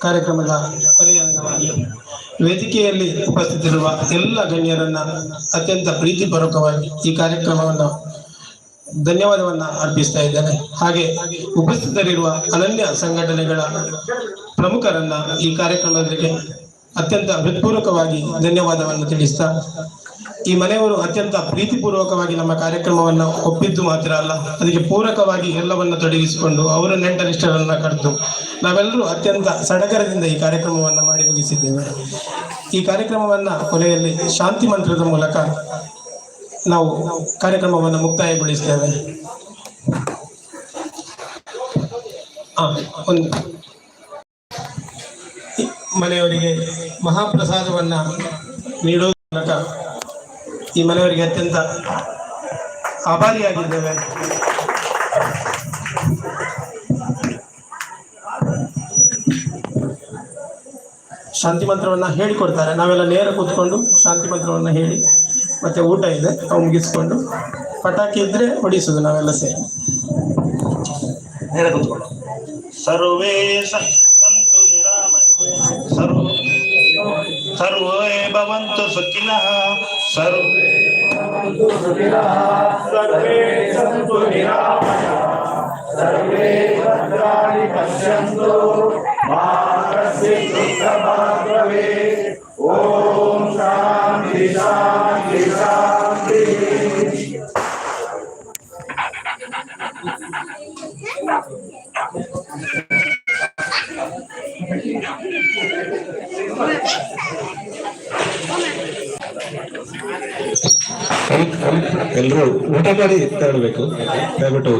ಕಾರ್ಯಕ್ರಮದ ಕೊನೆಯ ಅಂಗವಾಗಿ ವೇದಿಕೆಯಲ್ಲಿ ಉಪಸ್ಥಿತರಿರುವ ಎಲ್ಲ ಗಣ್ಯರನ್ನ ಅತ್ಯಂತ ಪ್ರೀತಿಪೂರ್ವಕವಾಗಿ ಈ ಕಾರ್ಯಕ್ರಮವನ್ನು ಧನ್ಯವಾದವನ್ನ ಅರ್ಪಿಸ್ತಾ ಇದ್ದೇನೆ. ಹಾಗೆ ಉಪಸ್ಥಿತರಿರುವ ಅನನ್ಯ ಸಂಘಟನೆಗಳ ಪ್ರಮುಖರನ್ನ ಈ ಕಾರ್ಯಕ್ರಮದಲ್ಲಿ ಅತ್ಯಂತ ಹೃತ್ಪೂರ್ವಕವಾಗಿ ಧನ್ಯವಾದವನ್ನು ತಿಳಿಸ್ತಾ, ಈ ಮನೆಯವರು ಅತ್ಯಂತ ಪ್ರೀತಿಪೂರ್ವಕವಾಗಿ ನಮ್ಮ ಕಾರ್ಯಕ್ರಮವನ್ನು ಒಪ್ಪಿದ್ದು ಮಾತ್ರ ಅಲ್ಲ, ಅದಕ್ಕೆ ಪೂರಕವಾಗಿ ಎಲ್ಲವನ್ನ ತೊಡಗಿಸಿಕೊಂಡು ಅವರ ನೆಂಟರಿಷ್ಟರನ್ನ ಕರೆದು ನಾವೆಲ್ಲರೂ ಅತ್ಯಂತ ಸಡಗರದಿಂದ ಈ ಕಾರ್ಯಕ್ರಮವನ್ನು ಮಾಡಿ ಮುಗಿಸಿದ್ದೇವೆ. ಈ ಕಾರ್ಯಕ್ರಮವನ್ನ ಕೊನೆಯಲ್ಲಿ ಶಾಂತಿ ಮಂತ್ರದ ಮೂಲಕ ನಾವು ಕಾರ್ಯಕ್ರಮವನ್ನು ಮುಕ್ತಾಯಗೊಳಿಸ್ತೇವೆ. ಒಂದು ಮನೆಯವರಿಗೆ ಮಹಾಪ್ರಸಾದವನ್ನ ನೀಡುವ ಮೂಲಕ ಈ ಮನೆಯವರಿಗೆ ಅತ್ಯಂತ ಆಭಾರಿಯಾಗಿದ್ದೇವೆ. ಶಾಂತಿ ಮಂತ್ರವನ್ನ ಹೇಳಿಕೊಡ್ತಾರೆ. ನಾವೆಲ್ಲ ನೇರ ಕೂತ್ಕೊಂಡು ಶಾಂತಿ ಮಂತ್ರವನ್ನ ಹೇಳಿ ಮತ್ತೆ ಊಟ ಇದೆ, ನಾವು ಮುಗಿಸ್ಕೊಂಡು ಪಟಾಕಿ ಇದ್ರೆ ಹೊಡಿಸುದು ನಾವೆಲ್ಲ ಸೇರಿ. ನೇರ ಕೂತ್ಕೊಳ್ಳು. ಸರ್ವೇ ಸಂತು ನಿರಾಮ ಸರ್ವೇ ಭವಂತು ಸುಖಿನಃ ಸರ್ವೇ ಸರ್ವೇ ಸಂತು ನಿರಾಮಯಾಃ ಸರ್ವೇ ಭದ್ರಾಣಿ ಪಶ್ಯಂತು ಮಾ ಕಶ್ಚಿತ್ ದುಃಖಭಾಗ್ ಭವೇತ್. ಓಂ ಶಾಂತಿ ಶಾಂತಿ ಶಾಂತಿ. ಎಲ್ಲರೂ ಊಟ ಮಾಡಿ ತೆರಳಬೇಕು ದಯವಿಟ್ಟು.